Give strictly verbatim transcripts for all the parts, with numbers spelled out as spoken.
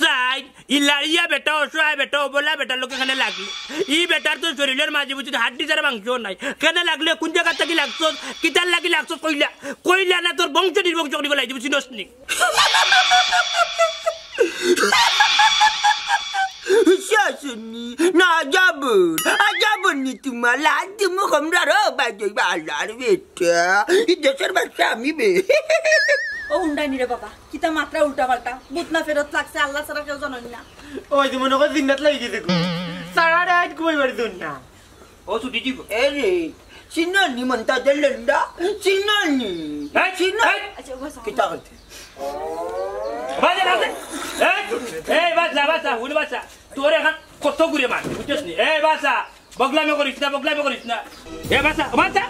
আই, ই লাড়িয়া বেটা, অসহায় বেটা, অবলা বেটার লগে কেনে লাগলে? ই বেটার তো শরীলর মাঝে বুঝি হাড্ডি ছাড়া মাংস নাই। কেনে লাগলে? কুন জাগাত থাকি লাগছস? কিতার লাগি লাগছস? কইলা, কইলা না তোর বংশ নির্বংশ করি ফেলাই দিমু, চিনস নি? শাশুনি, না যাবন, আর যাবন নি তোমার লাজ দিমু কমরা রো, বাজই বালার বেটা। ই দেশর বাচ্চা আমি বে। ও হুন্ডাই নি রে বাবা, কিতা মাত্রা উল্টা পাল্টা। ভূত না ফেরত লাগছে, আল্লাহ ছাড়া কেউ জানইন না। ওই যে মনে কর জিন্নাত লাগি গেছে গো। সারা রাত ঘুমাই পারি না। ও ছুটি দিব। এ রে, চিননি মন্তাজর লন্ডা? চিননি? এই, চিননি? এই। আচ্ছা, ও বাসা। কিতা করতে? বাজা, বাজা। এই, এই, বাসা, বাসা, হুন বাসা। তোর এখন কত ঘুরে মার, বুঝছস নি? এই বাসা, বগলামি করিস না, বগলামি করিস না। এ বাসা, বাসা।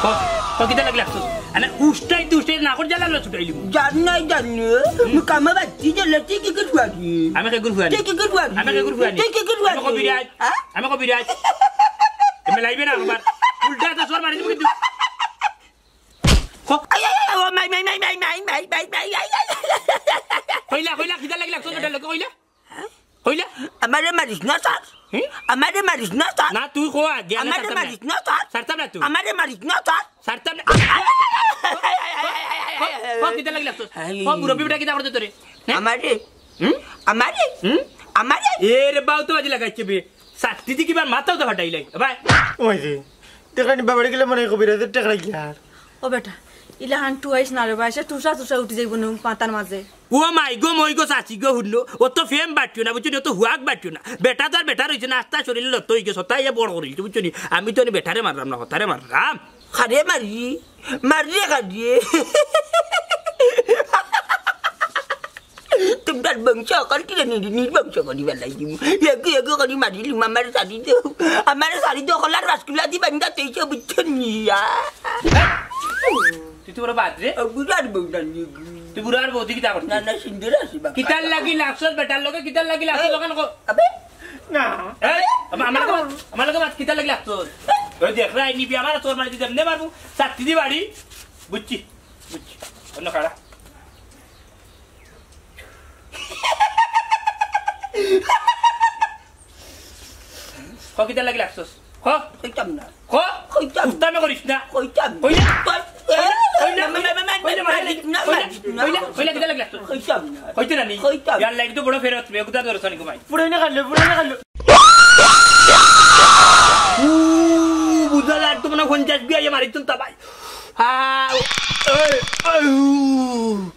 ক, ক, কিতা লাগি লাগছস? আরে উষ্টাই তুষ্টাই না কর জ্বালা লো ছুটাইলি। জান নাই জান নি, মু কামে বাচ্চি জ্বালা তুই কি করে ফুয়াবি? আমি কে করে ফুয়ানি? তুই কি করে ফুয়াবি? আমি কে করে ফুয়ানি? তুই কি করে ফুয়াবি? আমি কবিরাজ। হ্যাঁ? আমি কবিরাজ। এমনি লাইবে না আমার। উল্টা তো সর মারি দিব কিন্তু। ক। আই, আই, আই, ও মাই, মাই, মাই। কইলা, কইলা, কিতা লাগি লাগছস বেটার লগে, কইলা? কইলা? আমারে মারিস না, স্যার। হুম? আমারে মারিস না, স্যার। না, তুই কো আগে, আমি আমারে ছাড়তাম না। মারিস না, স্যার। ছাড়তাম না তুই। আমারে মারিস না, স্যার। ছাড়তাম না। ক, ক, ক, কিতা লাগি লাগছস? এই। ক, মুরব্বি বেটা কিতা করতে তোরে? হ্যাঁ? আমারে। হুম? আমারে। হুম? আমারে। এ রে, বাউ তো বাজি লাগাইছে বে। ছাত্তি দি কিবার মাথাও তো ফাটাইলাই। ভাই। ওই যে, টেকানি বাবারে গেলে মনে হয় কবিরাজের টেকা লাগিয়ার। ও বেটা, ইলাখান টুয়াইস না রে বা, সে টুসা টুসা উঠি যাইব নু মাথার মাঝে। ও মাই গো, মই গো, চাচি গো, হুনলো, ও তো ফেম বাটিও না, বুঝছো নি? ও তো হুয়াক বাটিও না। বেটা তো আর বেটা রইছে না, আস্তা শরীরে লত হই গেছে, তাই এ বড় করিল, বুঝছো নি? আমি তো নি বেটারে মারলাম না, হতারে মারলাম। খারে মারি, মারি খারে। তোমরার বংশ অকল কিরে নি-, নির্বংশ করি বেলাই দিমু। এগু এগু করি মারিলিমু, আমারে সারি দেও, আমারে সারি দেও, কলার বাসকুলা দি বান্দা তেইশে বুঝছো নিয়া। তুই তো বড় বাদ রে। ও, বুড়ার বউ না নিয়ে গু। তুই বুড়ার বউ দি কিতা করছিস? না, না, সুন্দর আছে বাবা। কিতার লাগি লাগছস বেটার লগে, কিতার লাগি লাগছস? এই, লগে নকো। আবে। না। এই, আমা-, আমার লগে মাত, আমার লগে মাত, কিতার লাগি লাগছস? ওই দেখ রে, নিবি আমার তোর মারি দিতে এমনে মারবো। ছাত্তি দি বাড়ি। বুঝছি, বুঝছি। অন্য খাড়া। ক, কিতার লাগি লাগছস? ক। কইতাম না। ক। কইতাম। উস্তামি করিস না। কইতাম। কইলে? কই-, এ, কইলে? না, না, না, না, কইলে? না, মারলি? না, কইলে? না, না। কইলে? কইলে কিতার লাগি লাগছস? কইতাম না। কইতে না নি? কইতাম। ইয়ার লাগি তো বড় ফেরত, বেগুদা ধরছ নি ঘুমাই। পুরাই না খাইলে, পুরাই না খাইলে। উ, বুঝা যায় তো মনে হয় পঞ্চাশ বিয়া ইয়ে মারিছুন তা ভাই। আ, এ, এ, উ।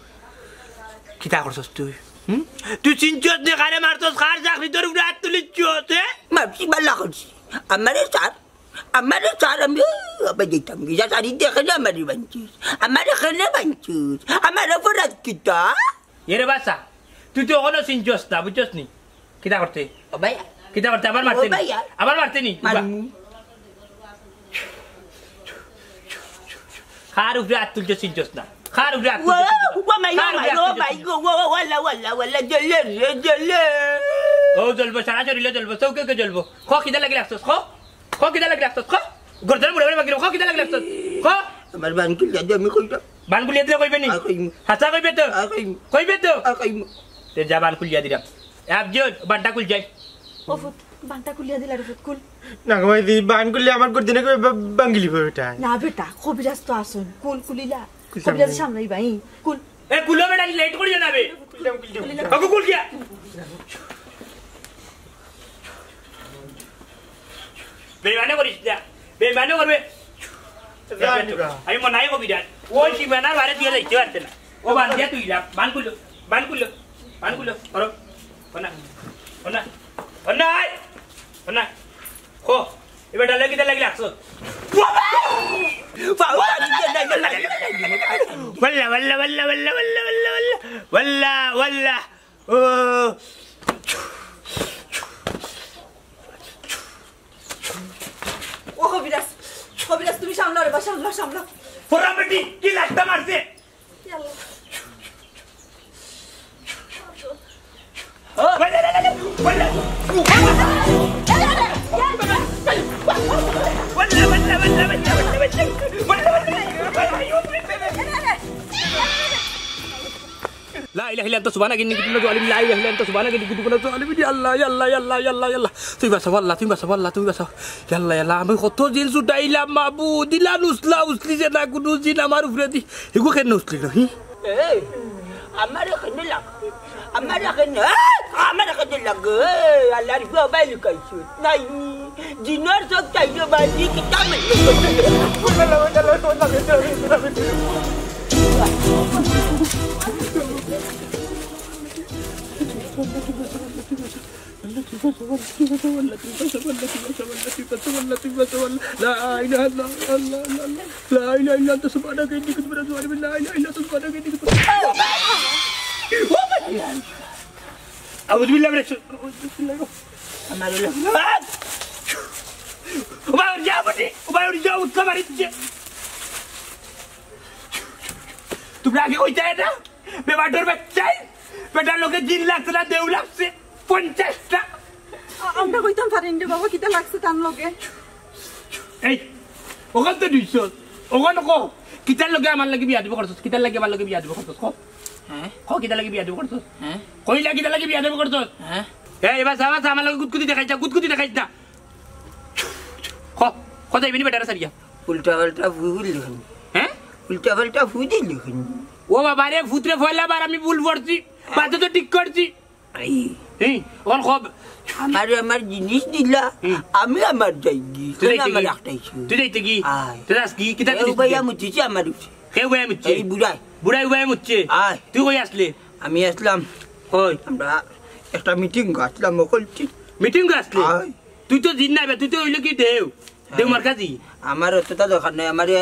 কিতা করছস তুই? হুম? তুই চিনছস নি কারে মারছস, কার চাকরি তোর উপরে হাত তুলিছস, এ? মারছি, বালা করছি। আমারে স্যার, আমারে স্যার, আমি, ও, আবার দিতাম কি? যা শাড়ি দেখে না আমারে বানছিস। আমারে কেনে বানছিস? আমার অপরাধ কিতা? এরে বাসা, তুই তো অখনো চিনছস না, বুঝছস নি? কিতা করতে? ও ভাই। কিতা করতে? আবার মারতে ও নি? ভাই। আবার মারতে নি? মারমু। কার উপরে হাত তুলতে চিনছস না? কার উপরে হাত ও, তুলতে চিনছস না? ও ভাই, ও কার উপরে ভাই, হাত ও তুলতে ভাই, চিনছস না? ও, ও, ওয়াল্লা, ওয়াল্লা, ওয়াল্লা, জ্বলে রে, জ্বলে। ও জ্বলবো, সারা শরীরে জ্বলবো, চৌকে কে জ্বলবো। ক, কিতা লাগি লাগছস? ক, ক, কিতা লাগি লাগছস? ক, গর্দনে মুড়ে মুড়ে বাকি রে, ক, কিতা লাগি লাগছস? ক। আমার বান খুলিয়া দে, আমি কইতাম। বান খুলিয়া দিলে কইবে নি? আর কইমু। হাছা কইবে তো? আর কইমু। কইবে তো? আর কইমু। তে যা বান খুলিয়া দিলাম। এ আফজল, বানটা খুল যাই। ও ফুত, বানটা খুলিয়া দিলা রে ফুত, খুল। না গো ভাই, দি বান খুললে আমার গর্দনে কই বা-, ভাঙ্গিলি পড়ে ওটা। না বেটা, কবিরাজ তো আছইন, খুল, খুলিলা। খুলতাম কবিরাজ না। সামনেই ভাই, খুল। এ, খুলো বেটা, লেট করিও না বে। খুলতাম, খুলতাম। বাবু, খুল গিয়া। বেইমানি করিস না, বেইমানি করবে। জানি বা। আমি মনাই কবিরাজ। ওই সীমানার বাইরে দিয়া যাইতে পারছে না। ও বান দিয়া তুই লাভ। বান খুলো, বান খুলো, বান খুলো। করো। ও না, ও না, ও না, ও না। খো, এবার ডালে কিতা লাগি লাগছো? ওয়াল্লা, ওয়াল্লা, ওয়াল্লা। ও। ও কবিরাজ, কবিরাজ, তুমি সামলাও রে বা, সামলাও, সামলাও। ফোরা বেটি, কি লাগতা মারছে? ইয়াল্লা। لا إله إلا أنت سبحانك إني كنت من الظالمين. لا إله إلا أنت سبحانك إني كنت من الظالمين. يا الله، يا الله، يا الله، يا الله، يا الله. তুমি বাঁচাও আল্লাহ, তুমি বাঁচাও আল্লাহ, তুমি বাঁচাও। ইয়া আল্লাহ, ইয়া আল্লাহ, আমি কত দিন ছুটাইলাম মাবুদ, ইলা নুসলা উসলি যে না কুনু জিন আমার উপরে দি, হিগু কেন উসলি না, হি? এই, আমার এখানে লাগ, আমার এখানে, এই, আমার এখানে লাগ, এই, আল্লাহর বাবাই লুকাইছে। নাই, জিনর চোখ চাইছে, বাজি কিতা মানে? لا إله إلا الله، لا إله إلا الله، لا إله إلا أنت سبحانك إني كنت من الظالمين، لا إله إلا أنت سبحانك إني كنت من الظالمين. أعوذ بالله من الشيطان الرجيم. بسم الله الرحمن الرحيم. আমার হলো। ও ভাই, ওর যাও বটে। ও ভাই, ওর যাও, উঠতে পারি তুই। তোমরা আগে কইতে না? বেবাটোর বাচ্চাই, বেটার লগে জিন লাগছে না, দেউ লাগছে, পঞ্চাশটা। আ-, আমরা কইতাম পারি নি রে বাবা, কিতা লাগছে তার লগে? এই, ওখান তো দুইশো, ওখান কো, কিতার লগে আমার লগে বিয়া দিব করছস, কিতার লগে আমার লগে বিয়া দিব করছস, কো? হ্যাঁ? কো, কিতার লগে বিয়া দিব করছস? হ্যাঁ? কইলা কিতার লগে বিয়া দিব করছস? হ্যাঁ? এই, এবার যা, যা, আমার লগে গুতগুতি দেখাইছ না, গুতগুতি দেখাইছ না। কো, কো যাইবি নি বেটারে সারিয়া? উল্টা পাল্টা ফুল লিখন। হ্যাঁ? উল্টা পাল্টা ফুল লিখন। ও বাবা রে, ফুতরে পয়লা বার আমি ভুল পড়ছি, বাদে তো ঠিক করছি। এই। এই, অখন কব। আমারে আমার জিনিস দিলা, হুম। আমি আমার যাইগি। তুই যাইতে আমার কি? একটাই ছিল। তুই যাইতে কি? আয়। তুই যাস কি? কিতা এ জিনিস উবাইয়া দিতে? মুতিছে আমার উপরে। কে উবাইয়া মুতছে? এই বুড়ায়। বুড়ায় উবাইয়া মুতছে? আয়। তুই কই আসলে? আমি আসলাম। কই? আমরা একটা মিটিং আসলাম, অকল ঠিক। মিটিং আসলে? আয়। তুই তো জিন না বে, তুই তো অইলো কি দেউ? দেউ হ্যাঁ। মার্কা জি। আমার অতটা দরকার নাই, আমারে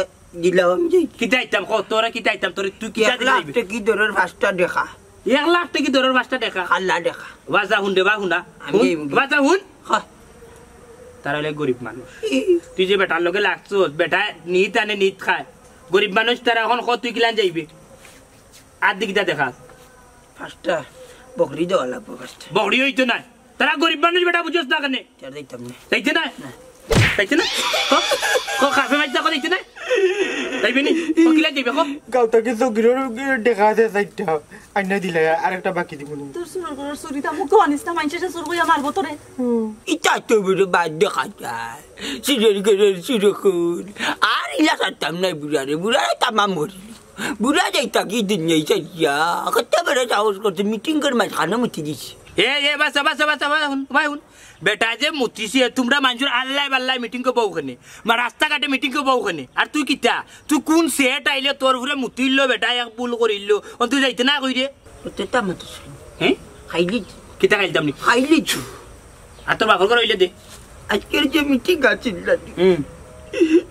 দিলাও আমি যাই। কিতা আইতাম, ক, তোরা কিতা আইতাম, তোরে, তুই কিতা এক লাখ দিলি? টেকি দরর পাঁচটা দেখা। এক লাখ টেকি দরর পাঁচটা দেখা? কাল্লা দেখা। বাজা হুন রে, বা হুনা। আমি হুন, এই মুখে। বাজা হুন। হ। তারা অইলে গরিব মানুষ। ই। তুই যে বেটার লগে লাগছস, বেটা নিত আনে, নিত খায়। গরিব মানুষ তারা অখন ক তুই কিলান যাইবে? আর দি কিতা দেখাস? পাঁচটা বকরি দেওয়া লাগবো, পাঁচটা। বকরি অইতো নায়। তারা গরিব মানুষ বেটা, বুঝছস না কেনে? তার দিতাম না। যাইতে না? না। যাইতে না? ক, ক, কাফে মাইজা ক যাইতে না? যাইবে নি? ক কিলা যাইবে ক? গাঁও থাকি জগিরর দেখা আছে চাইরটা। আইনা দিলে আরেকটা বাকি দিব নি। তোর চুরর ঘরর চুরিটা মুখ তো আনিস না, মাইনষে চুর কইয়া মারবো তোরে। ইটা তো বুড়ো বাদ দেখা যায়। চুরর ঘরর চুর খুন। আর ইলা ছাড়তাম না বুড়ারে। বুড়ারে তামাম করি। বুড়া যাইতা কি দুনিয়ায় চাইয়া, কত বড় সাহস করছে, মিটিংর মাঝখানো মুতি দিছে। এ, এ, বাসা, বাসা, বাসা, বাসা, হুন, ভাই হুন। বেটা যে মুতিছে, তুমরা মানষর আল্লায় বাল্লায় মিটিং করবায় কেনে, বা রাস্তাঘাটে মিটিং করবায় কেনে। আর তুই কিতা? তুই কুন সেট আইলে তোর উপরে মুতিলো বেটা, এক ভুল করিলো, অন তুই যাইতে না কই রে? অতটা মতো ছিল। হ্যাঁ? খাইলি? কিতা খাইতাম নি? খাইলি? আর তোর বাপর ঘর অইলে দে। আজকের যে মিটিং আছিল না, হুম।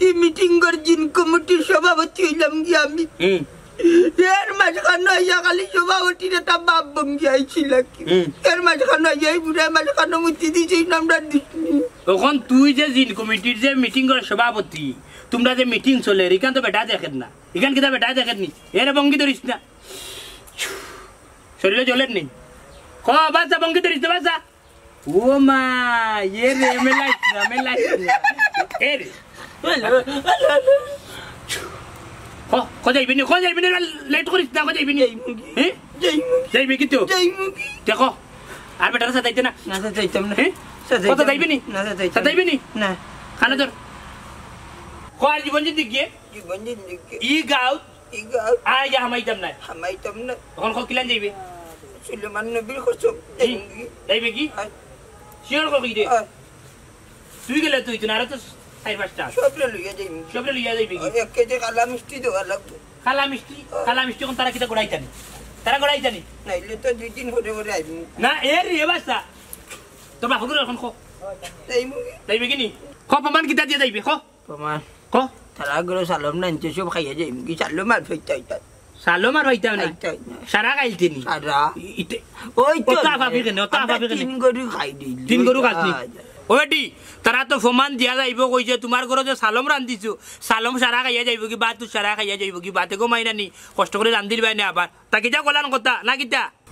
এই মিটিংর জিন কমিটির সভাপতি অইলাম গিয়া আমি। হুম। এর মাঝখানো আইয়া খালি সভাপতির একটা বাপ ভঙ্গি আইছিল কি। হুম। এর মাঝখানো আইয়া এই বুড়া মাঝখানো মুতি দিছে, এই নামটা দিসনি। অখন তুই যে জিন কমিটির যে মিটিংর সভাপতি, তুমরা যে মিটিং চলের, ইখান তো বেটা দেখের না। ইখান কিতা বেটা দেখের নি? এরে ভঙ্গি ধরিস না। শরীরে জ্বলের নি। ক, বাসা ভঙ্গি ধরিস না, বাসা। ও মা, এ রে, মেলাইস না, মেলাইস না। এ রে। ক, ক যাইবি নি, ক যাইবি নি, লেট করিস না, ক যাইবি নি। যাইমুগি। হ্যাঁ? যাইমুগি। যাইবি কিন্তু? যাইমুগি। দেখো, আর বেটারে সাথে যাইতে না। না, সাথে যাইতাম না। হ্যাঁ? সাথে যাইতাম না। যাইবি নি? না, সাথে যাইতাম সাথে যাইবি নি? না। কানে ধর। ক আর জীবন জিন্দিগি? জীবন জিন্দিগি। ই গাঁও। ই গাঁও। আয় গিয়া হামাইতাম না। হামাইতাম না। অখন ক কিলান যাইবে? সুলেমান নবীর কসম। হুম। যাইমুগি। যাইবে কি? আয়। শিওর করি দে। আয়। তুই গেলে তুই, তুই না, আরো তো চাইর পাঁচটা আছে। সবরে লইয়া যাইমু। সবরে লইয়া যাইবে কি? এক কেজি কালা মিষ্টি দেওয়া লাগবো। কালা মিষ্টি? কালা মিষ্টি অখন তারা কিতা গড়াইতা নি? তারা গড়াইতা নি? নাইলে তো দুই দিন পরে পরে আইমু। না, এ রে, বাসা। তোর বাপরে অখন ক। যাইমু কি? যাইবে কি নি? ক, প্রমাণ কিতা দিয়া যাইবে, ক। প্রমাণ? ক। তারা ঘরো সালম নানছে, সব খাইয়া যাইমু কি? সালম আর ফাইতা অইতা। সালম আর ফাইতা না? ফাইতা না। সারা খাইতে নি? সারা। ইতে। ওই তো অত আফাফি কেনে? অত আমরা আফাফি কেনে? তিন গরু খাই দিল। তিন গরু খাস নি? হ্যাঁ। ও বেটি, তারা তো প্রমাণ দিয়া যাইবো কইছে, তুমার ঘরো যে সালম রান্ধিছো, সালম সারা খাইয়া যাইবো কি, ভাত সারা খাইয়া যাইবো কি, ভাতে গো মাইনা নি, কষ্ট করি রান্ধিল বাই না আবার। তা কিতা কলান কথা, না কিতা?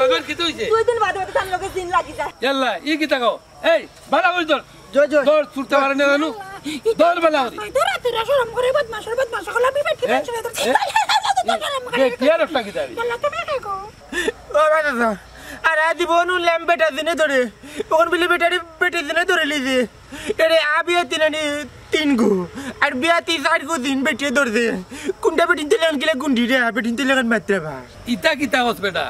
বাবার কিতা অইছে? দুই দিন বাদে বাদে তার লগে দিন লাগি যায়। ইয়াল্লা, ই কিতা কও? এই, বালা করি ধর। জয়, জয়। ধর, ছুটতে পারে না জানো? ধর বালা করি। ধর, তোরা শরম করে বদমাশর বদমাশ হলো, আমি বেটি এ? বেটি ধর। এ? শরম করে। কে, কে আর একটা কিতা রে? ইয়াল্লা, তুমি কে গো? ও বাবা, আর আদি বনু ল্যাম বেটা দিনে ধরে। ওখান বিলি বেটারি বেটি দিনে ধরে লিজে। এরে, আ বিয়া তিন আনি তিন গো। আর বিয়া তিন চার গো দিন বেটিয়ে ধরছে। কোনটা বেটিন তেলে আন গিলা গুন্ডি রে, বেটিন তেলে আন মাত্রা বা। ইতা কিতা কস বেটা?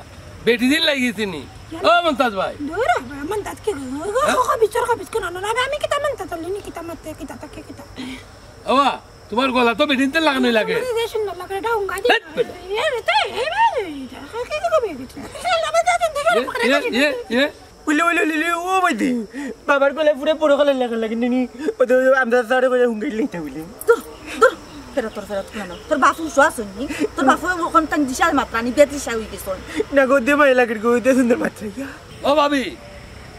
বেটি দিন লাগিয়েছে নি? ও মন্তাজ ভাই। দূর হ, মন্তাজ কি গো? ও, ও, ও, বিচার কবিস কেন? না, না, আমি কিতা মন্তাজ হলি নি, কিতা মাতে, কিতা তাকে, কিতা? ওবা, তোমার গলা তো বেটিন্তে লাগানোই লাগে। আরে, যে সুন্দর লাগে, এটা উঙ্গা দিয়ে। হেৎ, বেটা। এ, রে, তো, এ, রে, রে, এটা, কি, কি, কি, কি, কি, এ, এ, এ, এ। উলে, উলে, উলে, উলে, ও ভাই দি, বাবার গলা পুরা বড় গলা লাগা লাগে নি, ও তো আমরা সারে করে হুঙ্গাই লইতে বলি। দূর, দূর, ফেরত, তোর ফেরত, না, না। তোর বাপ হুঁশো আছইন নি? তোর বাপ অখন তান দিশা মাত্রা নি, বেদিশা অই গেছইন। না গো, দে মায়া লাগের গো, দে সুন্দর মাত্রা ইয়া। ও ভাবি,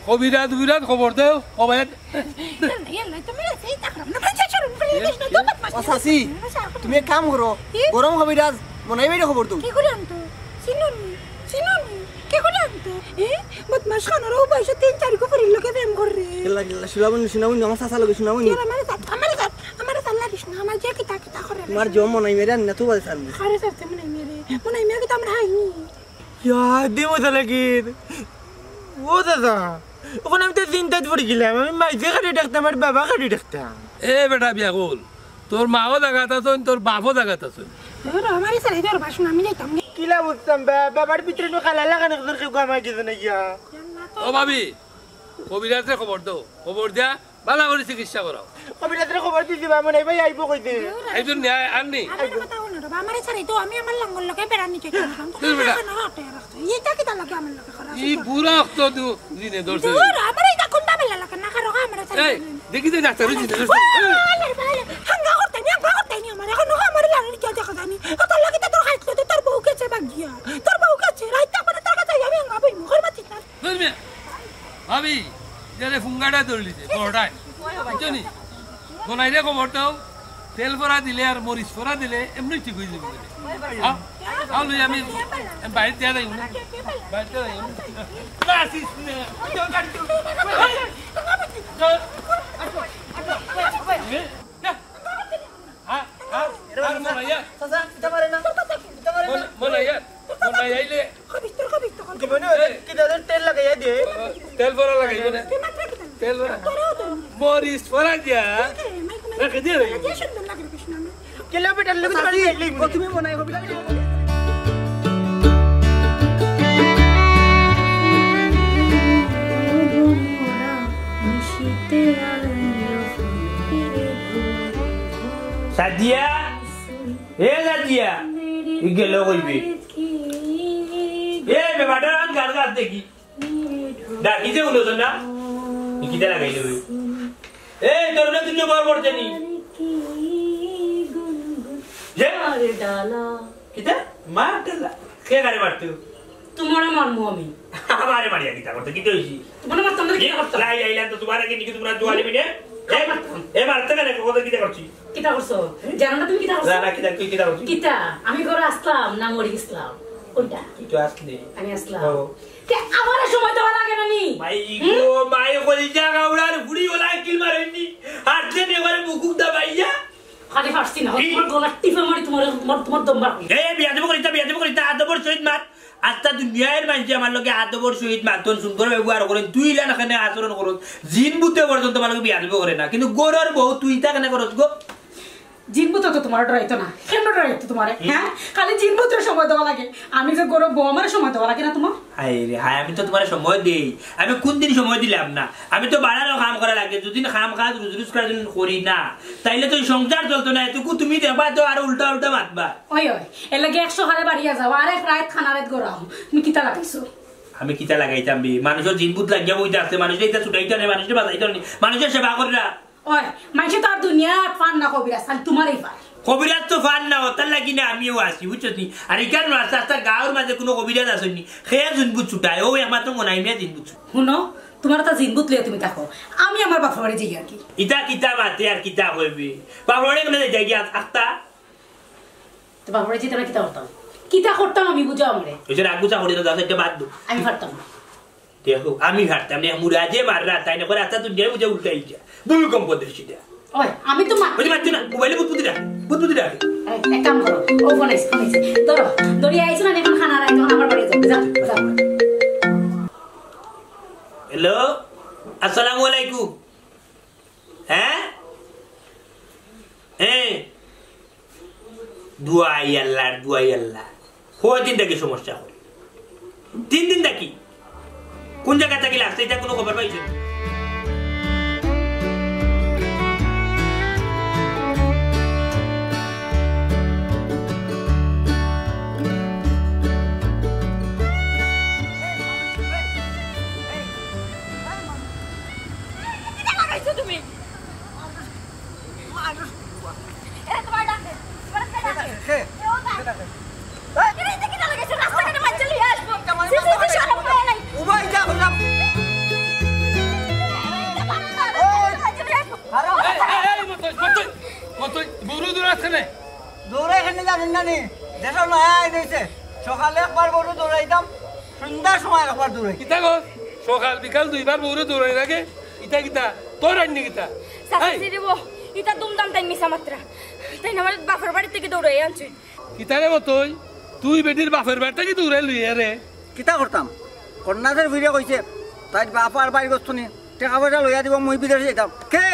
কবিরাজ উবিরাজ খবর দেও, কবিরাজ। ইয়াল্লা, ইয়াল্লা, তুমি এই তাকরাম না, ভাই, চুপ করো, ভাই, এই দেশ না, তো বদমাশ। ও চাচি, তুমি এক কাম করো, কি? গরম কবিরাজ মনাই ভাইরে খবর দেও। কি করে আনতো? চিনো নি? চিনো নি? কি করে আনতো? এ? বদমাশ খানোর ও বয়সে তিন চারি কুফুরির লগে প্রেম করে রে। কেলা, কেলা, শুনাবো নি, শুনাবো নি, আমার চাচা লগে শুনাবো নি। ইয়ার আমারে চাচ, আমারে চাচ, আমারে চাচ লাগিস না, আমার যে কিতা কিতা করে রে। তোমার জম মনাই মেরে আনি না তো বলে চালবো। আরে চাচা মনাই মেরে, মনাই মেরে কিতা আমরা হাইনি? ইয়া, দে মজা লাগে। ও দাদা, অখন আমি তো চিন্তাত পড়ি গেলাম। আমি মাইকে কারে ডাকতাম আর বাবা কারে ডাকতাম। এ বেটা বিয়া কর, তোর মাও জাগাত আছইন, তোর বাপও জাগাত আছইন। ধুর, আমারে ছাড়ি দে, বাসন আমি যাইতাম নি। কিলা বুঝতাম বা, বাবার ভিতরে নু কালা লাগানো একজন কেউ কামাই গেছে না গিয়া। ও ভাবি, কবিরাজরে খবর দেও, খবর দিয়া ভালা করি চিকিৎসা করাও। কবিরাজরে খবর দিছি বা, মনাই ভাই আইবো কইছে। আইবো নি, আ-, আর নি? আমার কথা হুনো রে বা, আমারে ছাড়ি দেও, আমি আমার লাঙ্গল লগে বেড়া নিচে যাইতাম। দূর বেটা। না, হাটে রাখতো। ইটা কিতা লাগে আমার লগে করা? ই বুড়া অক্ত দু-, দিনে ধরছে। দূর, আমার ইটা কোনটা বেলা লাগে না, কারো আমারে ছাড়ি এই, দেও। দেখি তো ডাক্তার, ওই যে ডাক্তার। ও, আলে, আলে, হাঙ্গা করতে নি, হাঙ্গা করতে নি আমার। অখন ও আমার লাড়ি কে দেখা জানি। ও তোর লাগি তো তোর হাইট করতে, তোর বউ গেছে বাগিয়া। তোর বউ গেছে, রাইত তখন তোর কাছে আমি হাঙ্গা বই মুখর মাতি না। বুঝবে? ভাবি, যারে ফুঙ্গাটা ধরলি যে, বড়টায়। বুঝছো নি? মনাইরে খবর দেও, তেল ফোড়া দিলে আর মরিচ ফোড়া দিলে এমনি ঠিক অই যাবে। আও, আও লই আমি, আমি বাইরে দিয়া যাই না। বাইরে দিয়া যাই না। না, আসিস না। আর, আর, আর মনাইয়া। চাচা, দিতে পারে না। দিতে পারে না। মন-, মনাইয়া, মনাইয়া আইলে। খবিস তোর, খবিস তোর। কি মনে হয়? এই। কি দাদা তেল লাগাইয়া দে। তেল ভরা লাগাইব না। তুই মাত্র কি জানিস? তেল ভরা। তোরেও তো। মরিচ ভরা দিয়া। এই যে, মাইক, মাইক। রেখে দিয়ে। এই যে সুন্দর লাগে রে কৃষ্ণ। কেলে বেটার লগে তোমার চাচি, এই ও তুমি মনে হয় হবি লাগে। সাদিয়া, এ সাদিয়া, ই গেল কইবে। এ বেবাটা গান গাছ দেখি। ডাকি যে উঠো না, ই কিতা লাগাই দেবে? এ, তোর না দুনিয়া বার করতে নি। যে? কিতা? মার ডালা। কে গাড়ি মারতে? তোমারে মারমু আমি। আমারে মারিয়া কিতা করতে? কিতা হইছি? তোমারে মারতাম না, কিতা করতাম? লাই, লাই, লাই, তো তোমার আগে নাকি তোমরা জোয়ালি মিলে? এ, এ, মারতে কেন? কথা কিতা করছি? কিতা করছো? জানো না তুমি কিতা করছো? না, না, কিতা, তুই কিতা করছিস? কিতা? আমি ঘরে আসলাম না মরি গেছিলাম? কোনটা? তুই তো আসলি। আমি আসলাম। ও। তে আমারে সময় দেওয়া লাগে না নি? মাই হুম? গো, মাই কলিজা গাউড়ার ফুড়ি ওলা কিল মারেননি। হাত দিয়ে এবারে বুকুক দাবাইয়া। খালি ফাটছি না। কি? তোমার গলা টিপে মারি তোমার, তোমার, তোমার দম বার করি। এই, এই, বিয়া দেবো করিতা, বিয়া দেবো করিতা, আদবর সহিত মাত। আস্তা দুনিয়ার মানষে আমার লগে আদবর সহিত মাতন, সুন্দর ব্যবহার করেন, তুই ইলা না কেনে আচরণ করস, জিন ভূতে পর্যন্ত আমার লগে বিয়া দেবো করে না। কিন্তু গরর বউ তুই তা কেনে করস গো? জিন ভূতে তো তোমার ডরাইতো না, কেন ডরাইতো তোমারে? হুম। হ্যাঁ, খালি জিন ভূতের সময় দেওয়া লাগে। আমি যে গরব বউ, আমার সময় দেওয়া লাগে না তোমার? হায় রে হায়, আমি তো তোমার সময় দেই। আমি কোন দিন সময় দিলাম না? আমি তো বাড়ারও কাম করা লাগে। যদি কাম কাজ রুজ রুজ করার জন্য করি না, তাইলে তো এই সংসার চলতো না। এটুকু তুমি দেখবা তো আরো উল্টা উল্টা মাতবা। ওই, ওই, এর লাগি একশো হারে বাড়িয়া যাও, আর এক রাত খানা রাত গড়াও। তুমি কিতা লাগাইছো? আমি কিতা লাগাইতাম বে? মানুষের জিন ভূত লাগিয়া বইতে আছে, মানুষের ইটা ছুটাইতে নেই, মানুষের বাজাইতে নেই, মানুষের সেবা কররা। ওই, মানষে তো আর দুনিয়া পার না কবিরাজ, খালি তোমারই পার। কবিরাজ তো পার না, ওটার লাগি না আমিও আছি, বুঝছো নি? আর এখানে আস্তে আস্তে গাঁওর মাঝে কোনো কবিরাজ আসেনি, খেয়ে জিন ভূত ছুটায়, ও একমাত্র মনাই মিয়া জিন ভূত ছুটায়। হুনো, তোমার একটা জিন ভূত লইয়া তুমি থাকো, আমি আমার বাপের বাড়ি যাই আর কি। ইটা কিতা মাতে আর কিতা কইবে? বাপের বাড়ি কেমনে যাই গিয়া আস্তা? তো বাপরে যেতে না কিতা করতাম? কিতা করতাম আমি বুঝাও আমারে। ওই যে রাগ গুছা করি না, যাও, এটা বাদ দাও। আমি পারতাম না। দেখো, আমি পারতাম না, মুরা যে মাররা, তাই না করে, আচ্ছা, তুই নিয়ে বুঝে উল্টাই যা। ভূমিকম্প দৃষ্টি দেয়া। ওই, আমি তো মা- ওই যে মারতে না, মোবাইলে বুঝবুঝি রাখ, বুঝবুঝি রাখ। এই, এক কাম করো, ও ফোন আইছে, ফোন আইছে। ধরো, ধরি আইছো না, এখন খানা রাই, তখন আমার বাড়ি যাও, যাও, যাও। হ্যালো, আসসালামু আলাইকুম। হ্যাঁ? হ্যাঁ? দুয়াই আল্লাহর, দুয়াই আল্লাহ। কয়দিন থাকি সমস্যা করি? তিন দিন থাকি। কোন জায়গা থাকি লাগছে, এটা কোনো খবর পাইছেন? এরা তোমার ডাকে, তোমার একটা ডাকে। কে? কেউ ডাকে। কে ডাকে? এই! এরা এতে কিতা লাগাইছে? রাস্তাঘাটে মাইনষে লইয়া আইবো। ছি, ছি, ছি, শরম পায় নাই। উবাই যা, হইলাম। এই! এই, এই, মতই, মতই, মতই, বউরে দৌড়াছ কেনে? দৌড়াই কেনে জানইন না নি? দেশো নয়া আইন অইছে। সকালে একবার বউরে দৌড়াইতাম, সন্ধ্যার সময় একবার দৌড়াই। কিতা গো? সকাল বিকাল দুইবার বউরে দৌড়াই লাগে। ইতা কিতা? তোর আইন নি কিতা? চাচা এই! সিরিবো, ইতা দুমদাম তাইন মিছা মাতরা। তাইন আমার বাপর বাড়ি থাকি দৌড়াই আনছইন। কিতা রে মতই? তুই বেটির বাপর বাড়ি থাকি দৌড়াই লইয়া রে? কিতা করতাম? কন্যাদের ফিরে কইছে, তাইর বাপ আর বাইর গস্তনি টেকা পয়সা লইয়া দিবো, মুই বিদেশ যাইতাম। কে?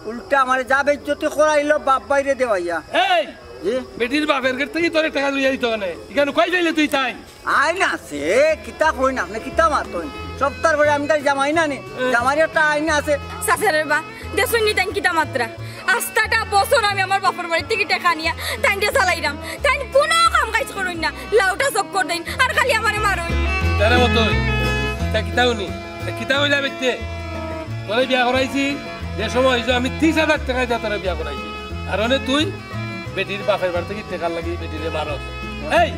উল্টা আমারে যা বেইজ্জতি করাইলো বাপ বাইরে দেওয়াইয়া। এই! জি? বেটির বাপর গেছ থাকি তোরে টেকা লইয়া দিতো কেনে? ইখান কই পাইলে তুই তাইন? আইন আছে, কিতা কইন আপনে, কিতা মাতইন? সপ্তাহর পরে আমি তার জামাই না নি? এ। জামাইর একটা আইন আছে। চাচারে বা, দেখছইন নি তাইন কিতা মাতরা? আস্তাটা বছর আমি আমার বাপর বাড়ি থাকি টেকা নিয়া তাইনরে চালাইরাম। তাইন কুনু কাম কাজ করইন না, লাউটা চক্কর দেইন, আর খালি আমারে মারইন। তারে মতই, তা কিতা হুনি? তা কিতা কইলা বেটিয়ে? তোরে বিয়া করাইছি, যে সময় অইছে আমি তিশ হাজার টেকা দিয়া তোরে বিয়া করাইছি। আর অনে তুই বেটির বাপর বাড়ি থাকি টেকার লাগি বেটিরে মারস। এই,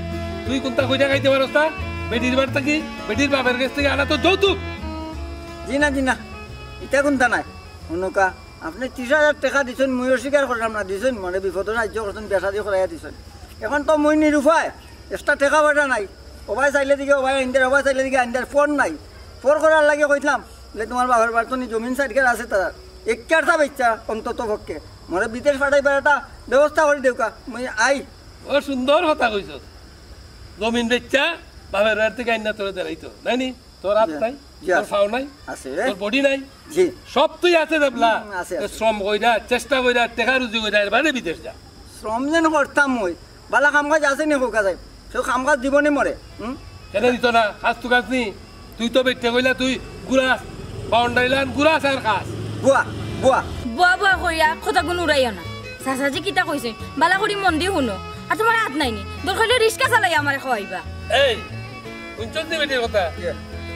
তুই কুনতা কইরা খাইতে পারস না? বেটির বাড়ি থাকি, বেটির বাপর গেছ থাকি আনা তো যৌতুক। জি না, জি না, ইতা কুনতা নায়। হুনউক্কা, আপনে তিশ হাজার টেকা দিছইন, মুই অস্বীকার কররাম না, দিছইন, মনে বিপদো সাহায্য করছইন, বিয়া শাদি করাইয়া দিছইন। এখন তো মুই নিরুপায়, extra টেকা পয়সা নাই। ওবায় চাইলে দিকে ওবায় আইন্দের, ওবায় চাইলে দিকে আইন্দের, ফোন নাই। ফোন করার লাগি কইছলাম, বলে, "তুমার বাপর বাড়িত নি জমিন চাইর কার আছে তারার, এক কার তা বেচা অন্তত পক্ষে। মরে বিদেশ পাঠাইবার একটা ব্যবস্থা করি দেউক্কা, মুই আই।" ও সুন্দর কথা কইছস, জমিন বেচা বাপর বাড়ি থাকি আইন্না তোরে দেরাইতো, নায় নি? তোর আত জি। নাই, জি, তোর আছে। পাও নাই, আছে। তোর body নাই। জি। সব তুই আছে দেবলা। হুম, আছে, এ আছে। শ্রম কইরা, চেষ্টা কইরা, টেকা রুজি কইরা, এর বাদে বিদেশ যা। শ্রম যেন করতাম ওই। বালা কাম কাজ আছে নি কউক্কা যাই? কেউ কাম কাজ দিবো নি মরে? হুম? কেনে দিতো না? কাজ তো কাজ নি। তুই তো বেটিয়ে কইলা তুই ঘুরাস, boundary line ঘুরাস আর খাস। বুয়া, বুয়া। বুয়া বুয়া কইয়া কথাগুন উড়াইও না। চাচাজি কিতা কইছইন, বালা করি মন দি হুনো। আর তুমার আত নাই নি? দরকার অইলে রিক্সা চালাইয়া আমারে খাওয়াইবা। এই, হুনছস নি বেটির কথা? ইয়ে।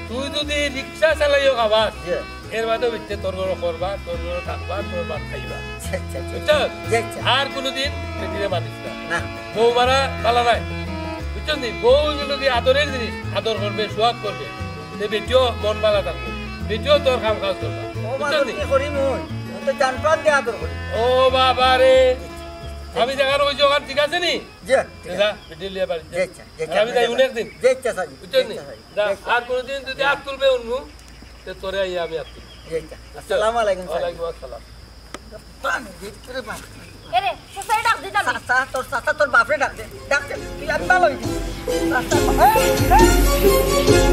তুই যুদি রিক্সা চালাইও খাবাস, ইয়ে। এর বাদেও বেটিয়ে তোর ঘরো করবা, তোর ঘরো থাকবা, তোর ভাত খাইবা। আচ্ছা, আচ্ছা, আচ্ছা। বুঝছস? জি, আচ্ছা। আর কুনুদিন বেটিরে মারিস না। না। বউ মারা বালা নায়। বুঝছস নি? বউ অইলো গি আদরের জিনিস, আদর করবে, সোয়াগ করবে। তে বেটিও মন বালা থাকবো। বেটিও তোর কাম কাজ করবা। ও মা, বুঝছস নি? কি করি মুই? আমি তো জান প্রাণ দিয়া আদর করি। ও বাবা রে। আমি যেখান কইছি ওখান ঠিক আছে নি? জি, ঠিক আছে। যা, বেটি লিয়া বাড়ি যা। জি, আচ্ছা, জি, আর আমি আচ্ছা। যাই অনেক দিন। জি, আচ্ছা, স্যার। বুঝছস নি? জি, আচ্ছা, স্যার। যা, জি, আচ্ছা। আর কোনোদিন যুদি আত তুলবে অন্য, তে তোরে আইয়া আমি আত তুলবো। জি, আচ্ছা। বুঝছস? আসসালামু আলাইকুম, স্যার। ওয়ালাইকুম আসসালাম। পানি দিত রে পানি। এরে, চাচারে ডাক দিতাম। চাচা, তোর চাচা, তোর বাপরে ডাক দে। ডাক দে, তুই আমি ভালো হইবি। চাচা, এই, এই।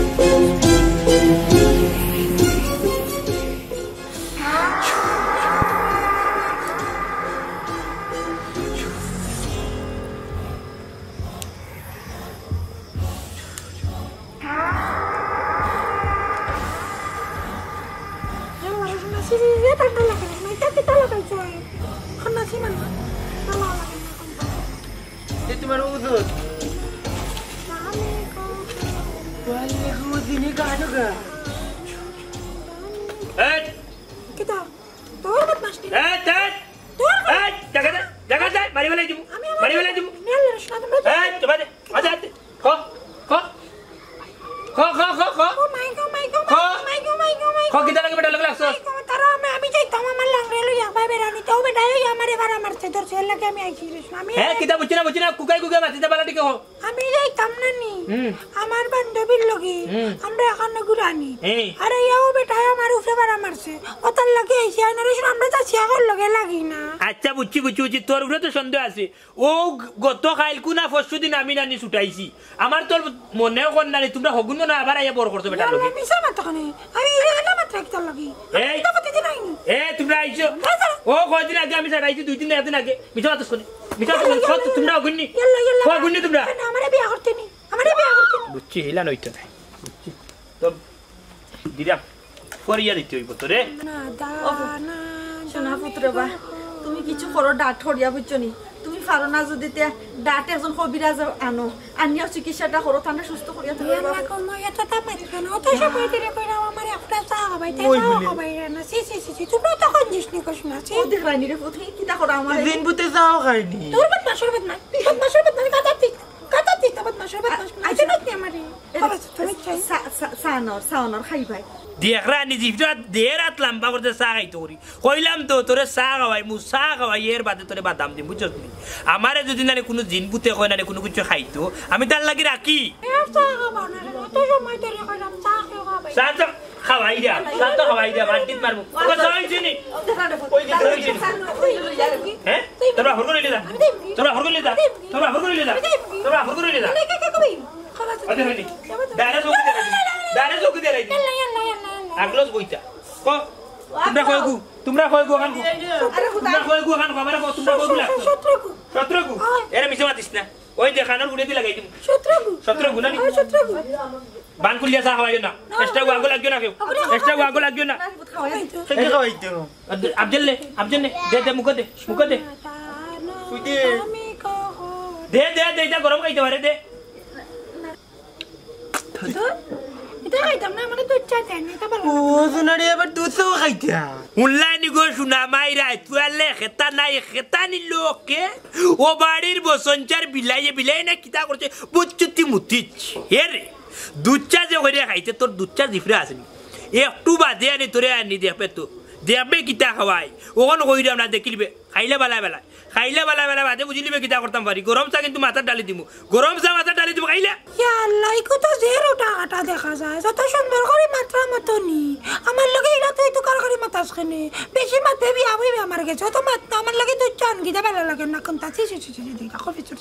এ তোমার উজুর। ওয়ালাইকুম আসসালাম। এই! কিতা? তোর বদমাশি। এই, এই! তোর এই, দেখা দে, দেখা দে, মারি ফেলাই দিমু। আমি আমার মারি ফেলাই দিমু। মেয়ের লড়াই শোনা তোমরা। এই, তোমার, আচ্ছা, আচ্ছা। খ, খ। খ, খ, খ, খ। ও মাই গো, মাই গো, খ। মাই গো, মাই গো, মাই গো। খ, কিতা লাগে বেটা, লাগলে আসো। মাই গো, তারা আমি, আমি যাইতাম আমার লাংরে লইয়া একবার বেড়ানি। তেও বেটা, এই আমার এবার আমার সে ধরছে, এর লাগে আমি আইছি রে, আমি হ্যাঁ, কিতা বুঝছি না, বুঝছি না, কুকাই কুকাই মাতিতে পারা ঠিক হ। আমি যাইতাম না নি। হুম। আমার বান্ধবীর লগে, হুম। আমরা এখানে ঘুরানি। এই। আরে ইয়াও বেটায় আমার উপরে বাড়া মারছে। ও তার লগে আইছে, আর নরেশ আমরা যাচ্ছি, এখন লগে লাগি না। আচ্ছা, বুঝছি, বুঝছি, বুঝছি, তোর উপরে তো সন্দেহ আছে। ও গ-, গত কাইলকু না পরশু দিন আমি নানি ছুটাইছি। আমার তোর মনেও কর না রে, তোমরা হগুন না আবার আইয়া বড় করছো বেটার লগে। মিছা মাত কেনে? আমি এলা মাত্র একটার লগে। এই। আমি তো প্রতিদিন আইনি। এ, তোমরা আইছো। না, স্যার। ও কয়দিন আগে আমি ছাড়াইছি, দুই দিন, একদিন আগে। মিছা মাত শুনে। মিছা মাত শুনে। ইয়াল্লা, ইয়াল্লা, তোমরা হগুন নি? ইয়াল্লা, ইয়াল্লা। হগুন নি তোমরা? না, আমারে বিয়া করতে নি। আমারে বিয়া করতে নি। বুঝছি, হিলা নইতো নাই। বুঝছি। তো দিরাম, ফরিয়া দিতে হইব তোরে। না, দা, না, শোনা দা, পুত্র বা, তুমি কিছু করো, ডাট হরিয়া বুঝছো নি? তুমি পারো না যদি তে ডাট একজন কবিরাজ আনো, আনিয়াও চিকিৎসাটা করো, তানরে সুস্থ করিয়া তুমি ইয়া বাবা। না গো, মই এতটা মাতিও না। অত সময় ধরে কইরাম আমার একটা চা খাবাই, তে ওই চা বলে। খাবাই না। ছি, ছি, ছি, ছি, তোমরা তো কোন জিনিস নিয়ে কইছো না, ছি। ও দেখ রানী রে, ও তুমি কিতা করো আমার? দিন বুতে চাও খাইনি। তোর বদমাশ, তোর বদমাশ, বদমাশ, তোর বদমাশ, কাটা দিস, কাটা দিস, তোর বদমাশ, তোর বদমাশ, আ-, মাইতে আচ্ছা। না তুই আমারে। এ, বাবা, তুমি চাই? সা-, সা-, সানর, সানর খাই ভাই। দেখ রানী, জিভটা দেড় হাত লম্বা করতে চা খাইতো করি। কইলাম তো, তোরে চা খাওয়াইমু, চা খাওয়াই, এর বাদে তোরে বাদাম দিমু, বুঝছস নি? আমারে যদি নানি কুনু জিন ভূতে কয় নানি কুনু কিছু খাইতো, আমি তার লাগি রাখি। এর চা খাবা না রে, অত সময় ধরে কইরাম, চা খাওয়াই। চা তো খাওয়াই দিয়া, চা তো খাওয়াই দিয়া, মাটিত মারমু। ওকে, চা হইছে নি? ওই যে চা হইছে নি? হ্যাঁ? তোমরা হুড় করে লিদা। তোমরা হুড় করে লিদা। তোমরা হুড় করে লিদা। তোমরা হুড় করে লিদা। ওই যে হয়নি। ডাইরেক্ট চোখ দিয়ে রাখি। ডাইরেক্ট চোখ দিয়ে রাখি। আগলস বইতা। কো, তোমরা কয় গু? তোমরা কয় গু খান কো? আরে, তোমরা কয় গু খান কো? আমারে কো, তোমরা কয় গু লাগছো? সতেরো গু। সতেরো গু? হ্যাঁ। এরা মিছা মাতিস না। ওই যে খানোর গুড়ে দিয়ে লাগাই দিমু। সতেরো গু। সতেরো গু না নি? হ্যাঁ, সতেরো গু। বান খুলিয়া চা খাওয়াইও না। না, এক্সট্রা গু আগো লাগিও না কেউ। ওগুলো এক্সট্রা গু আগো লাগিও না। না, খাওয়াই তো। সে কি খাওয়াইতো? আব্দুল, আফজল নে, আফজল নে। দে, দে, মুখে দে, মুখে দে। তুই দে। দে, দে, দে, এটা গরম খাইতে পারে, দে। দুধ? এটা খাইতাম না, মানে দুধ চা দেন, এটা ভালো লাগে। ও, সোনারে আবার দুধ চা খাইতা? উল্লানি গো, সোনা মাইরা, তুই আলে খেতা নাই, খেতা নিল কে? ও বাড়ির বসঞ্চার বিলাইয়ে, বিলাইয়ে না কিতা করছে? বুচ্চুতি মুতিছ। হে রে, দুধ চা যে করে খাইতে, তোর দুধ চা জিফরা আছে নি? একটু বাদে আনি তোরে আনি দেখবে তো। দেখবে কিতা খাওয়াই। ওখান কইরাম না দেখিলবে। খাইলে বালা বালা। খাইলে বালা বালা বাদে বুঝিলিবে কিতা করতাম পারি। গরম চা কিন্তু মাথাত ঢালি দিমু। গরম চা মাথাত ঢালি দিমু খাইলে। ইয়া আল্লাহ, ইকু তো জের উঠা কাটা দেখা যায়। যত সুন্দর করি মাতরা মতো নি। আমার লগে ইলা তুই তুকার করি মাতাস কেনে? বেশি মাতে বিয়া হইবে আমার গেছে। অত মাত না, আমার লগে তুই চান গিদা ভালো লাগে না কোনটা? ছি, ছি, ছি, ছি, ছি, দেখো, বিচুর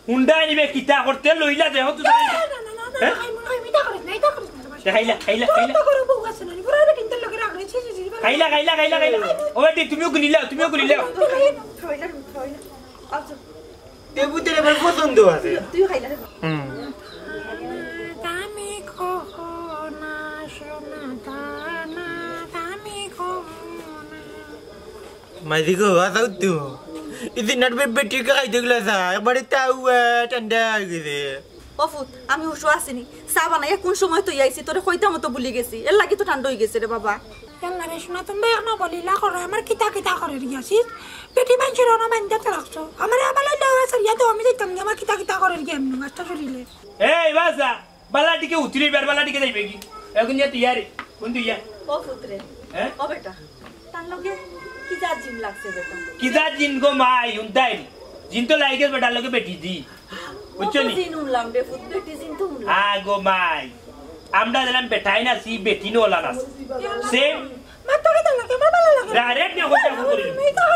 হুন্ডা নিবে কিতা করতে লইলা দেহ তুই? না, না, না, না, না, হ্যাঁ? খাইমু, খাইমু, ইটা করিস না, ইটা করিস না, রে ভাই। খাইলা, খাইলা, তোর খাইলা। তো গরু বউ আছে না, পুরা বেটিন তোর লগে রাখলে, ছি, ছি, ছি, ছি, খাইলা, খাইলা, খাইলা, খাইলা। ও বেটি, তুমিও গুলি লাও, তুমিও গুলি লাও। তুই খাইলা, খাইলা, খাইলা। আচ্ছা। তে বুঝতে রে ভাই পছন্দ আছে। তুইও খাইলা রে। হুম। দামি কখনা সোনা দানা, দামি কখনা। মাইজি গো, বাঁচাও তো। ইদি নাট বে-, বেটির কা খাইতে গেলে চা, একবারে তাওয়া ঠান্ডা হয়ে গেছে। ও ফুত, আমি হুশো আছিনি। চা বানাইয়া কোন সময় তো আইছি, তোরে কইতাম তো ভুলি গেছি। এর লাগি তো ঠান্ডা হয়ে গেছে রে বাবা। ইয়াল্লা রে, শোনা, তুমি এখনো বলিলা করো, আমার কিতা কিতা করে গিয়াছিস? বেটি মানষের অনা মাইন্দা তো রাখছো। আমার আমার লইলে আওয়াজ আর ইয়া তো আমি দেখতাম যে আমার কিতা কিতা করে গিয়া এমনি মাস্টার শরীরে। এই বাসা, বালাটিকে উঠিলে এবার বালাটিকে যাইবে কি? এখন যে তুই আরে, কোন তুই ইয়া? ও ফুতরে, হ্যাঁ? ও বেটা, তার লগে কি যা জিন লাগছে বেটা? কি যা জিন গো মাই, হুনতাই? জিন তো লাগে বেটার লগে বেটি দি। বুঝছো নি? জিন উনলাম রে ফুত, বেটি জিন তো উনলাম। আ গো মাই, আমরা দিলাম বেটাই না, সি বেটি নো ওলা না। সেম। মা, তোকে তো লাগে, আমার ভালো লাগে। ডাইরেক্ট নিয়ে কইটা শুরু করি।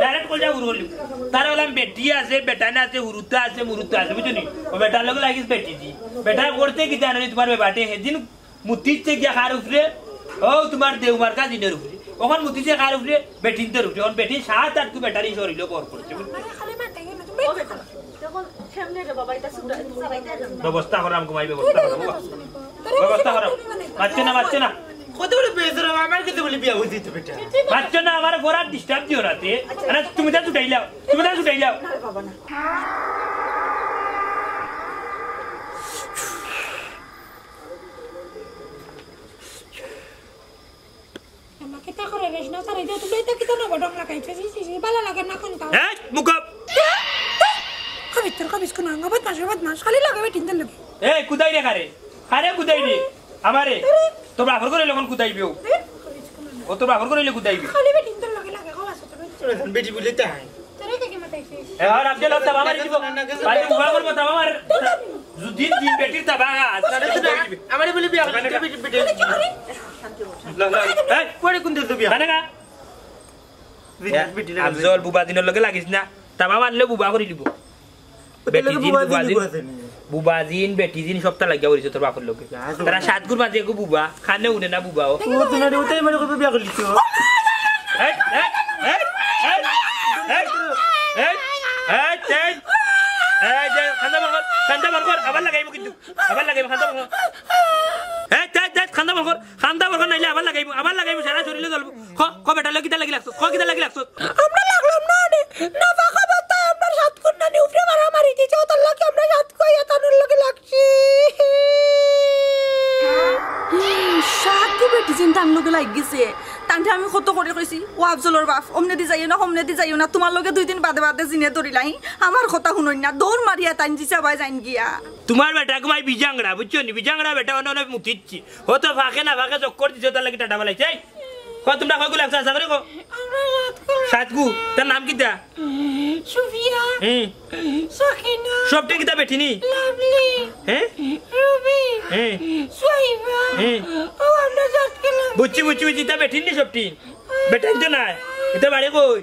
ডাইরেক্ট কইটা শুরু করি। তারা বললাম বেটি আছে, বেটা না আছে, হুরুতা আছে, মুরুতা আছে, বুঝছো নি? ও বেটার লগে লাগিস বেটি দি। বেটা করতে কি জানো নি তোমার বেবাটে? সেদিন মুতিচ্ছে গিয়া কার উপরে? ও তোমার দেউমার কাজিনের উপরে। ওখান মুতিচ্ছে কার উপরে? বেটিন্তর উপরে। ওখান বেটি সাত আট বেটারি শরীরে বর করছে, বুঝছো? আরে খালি মাথায় কেন? তুমি ও বেটা, তখন সামনে রে বাবা, এটা সুদা, সারাইতে না। ব্যবস্থা করাম ঘুমাই, ব্যবস্থা করাম। ব্যবস্থা করাম। মারছে না, মারছে না। কত বড় বেজরা, আমার কাছে বলে বিয়া হইতে তো বেটা। মারছে না, আমার ঘোড়ার ডিস্টার্ব দিও রাতে। আরে তুমি তা ছুটাই লাও, তুমি তা ছুটাই লাও। না রে বাবা, না। আম্মা, কিতা করে রেশ না সারাই দে, তুমি এটা কিতা নব ঢং লাগাইছো? জি, জি, জি, ভালো লাগে না কোনটা? এই, মুখ আপ। কবিত্তর কবিস কোন আঙ্গ বদমাস, বদমাস, খালি লাগে বেটিন্তর লগে। এই, কুদাই রে কারে? কারে কুদাই রে? আমারে? তোর বাপর ঘরে লখন কুদাইবে ও। ও তোর বাপর ঘরে লখন কুদাইবে। খালি বেটিন্তর লগে লাগে, কও আছে তো। বেটি বলে তাই। তোরে কে কে মাতাইছিস? এ, আর আজকে লোক তাবা মারি দিব। বাড়ি উবা করবো, তাবা মার। যদি দিন বেটির তাবা, আজ তাহলে তো বই দিবে। আমারে বলে বিয়া করতে, বেটি, বেটি। ল, ল, ল। এই, পরে কোন দিন তো বিয়া? মানে না? দিন, বেটি লাগে। আফজল, বুবা দিনর লগে লাগিস না। তাবা মারলে বুবা করি দিব। ওদের লগে বেটি দিন, বুবা বুবা দিন দিন। বুবা আছে নি? বুবা দিন, বেটি দিন, সবটা লাগিয়া পড়িছে তোর বাপর লগে। না, তো তারা না। সাত গুর মাঝে এগো বুবা, খানে উঠে না বুবা ও। ও, তুই না রে, ওটাই মনে করবে বিয়া করলি তো। এই, এই, এই, এই, এই, এই, এই, এই, এই, খান্দা বার কর, খান্দা বার কর, আবার লাগাইবো কিন্তু, আবার লাগাইবো, খান্দা বার কর। এই, এই, এই, খান্দা বার কর, খান্দা বার কর, নাইলে আবার লাগাইবো, আবার লাগাইবো, সারা শরীরে জ্বলবো। ক, ক বেটা, লগে কিতা লাগি লাগছো? ক কিতা লাগি লাগছো? আমরা লাগলাম না রে, না পাকা বাতা, আমরা সাত গুণ না লাগিছে। তানরে আমি কত করি কইছি, "ও আফজলর বাপ, অমনেদি যাইও না, অমনেদি যাইও না, তুমার লগে দুই দিন বাদে বাদে জিনে ধরিলাই, আমার কথা হুনইন না।" দৌড় মারিয়া তাইন জিসাবায় যাইন গিয়া। তুমার বেটা ঘুমাই বিজাংরা, বুঝছো নি? বিজাংরা বেটা অনে অনে মুতিচ্ছি। ও তো ফাঁকে না ফাঁকে চক্কর দিছে, তার লাগি টাটা বালাইছে। এই, ক তুমরা কয়গু লাগছো, আশা করি ক। আমরা সাতগু। সাতগু, তার নাম কিতা? সুফিয়া। হুম। সাকিনা। সবটি কিতা বেটি নি? লাভলি। হ্যাঁ? রুবি। হ্যাঁ। সুহাইবা। হ্যাঁ। ও, আমরা সাত গেলাম। বুঝছি, বুঝছি, বুঝছি, ইতা বেটি নি সবটি? বেটাইন তো নায়। ইতা বাড়ি কই?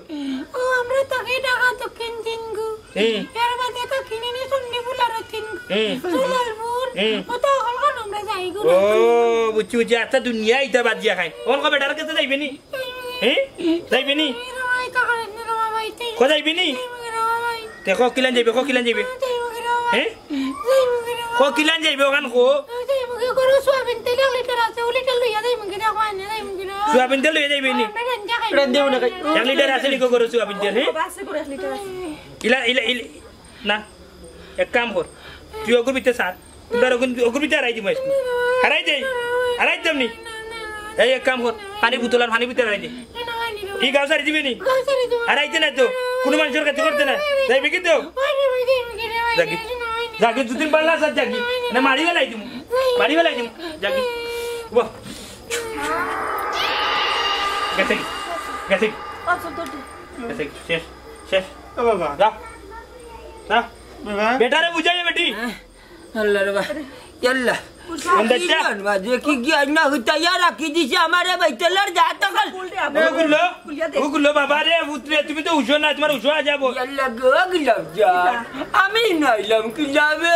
ও, আমরা থাকি ঢাকা দক্ষিণ তিনগু। হুম। এর বাদে তো কিনে নি সন্নিপুর আরো তিনগু। হুম। জালালপুর। হুম। ও তো অখন আমরা যাইগু। ও, বুঝছি, বুঝছি। আচ্ছা, দুনিয়া ইতা বাদ দিয়া খাই। অখন ক বেটার কাছে যাইবে নি? হ্যাঁ? যাইবে নি? ক যাইবে নি? তে ক কিলান যাইবে, ক কিলান যাইবে? হ্যাঁ? ক কিলান যাইবে অখান ক? সোয়াবিন তেল লইয়া যাইবে নি? এক লিটার আছে নি ক গরু সোয়াবিন তেল, হ্যাঁ? ইলা, ইলা, ইলা, না। এক কাম কর। তুই অগুর ভিতরে সার। তুমরা অগুর, অগুর ভিতরে হারাই দিমু আইজকু। হারাই দেই। হারাই দিতাম নি। এই এক কাম কর। পানি বোতল আর পানি ভিতরে হারাই দে। ই গাউ ছাড়ি দিবে নি? হারাইতে নাই তো। কুনু মানষর কাছে করতে না। যাইবে কিন্তু? যাগি। যাগি, দুদিন পাল্লা সার যাগি। না, মারি ফেলাই দিমু। মারি ফেলাই দিমু। যাগি। বাহ। গেছে কি? গেছে কি? গেছে কি? শেষ। শেষ। ও বাবা। যা। যা। বাবা। বেটারে বুঝাইয়া বেটি। আল্লাহ রে বাবা। ইয়াল্লা। কোন দেখছে? কি জ্ঞান বাজে, কি জ্ঞান না হইতা ইয়া রাখি দিছে আমারে ভাই, তেলর যা তো খাল। ও গুলো, ও গুলো বাবা রে, পুত্রে, তুমি তো উঠো না, তোমার উঠো আ যাবো। ইয়াল্লা গো, গুলাব যা। আমি নাইলাম কি যাবে?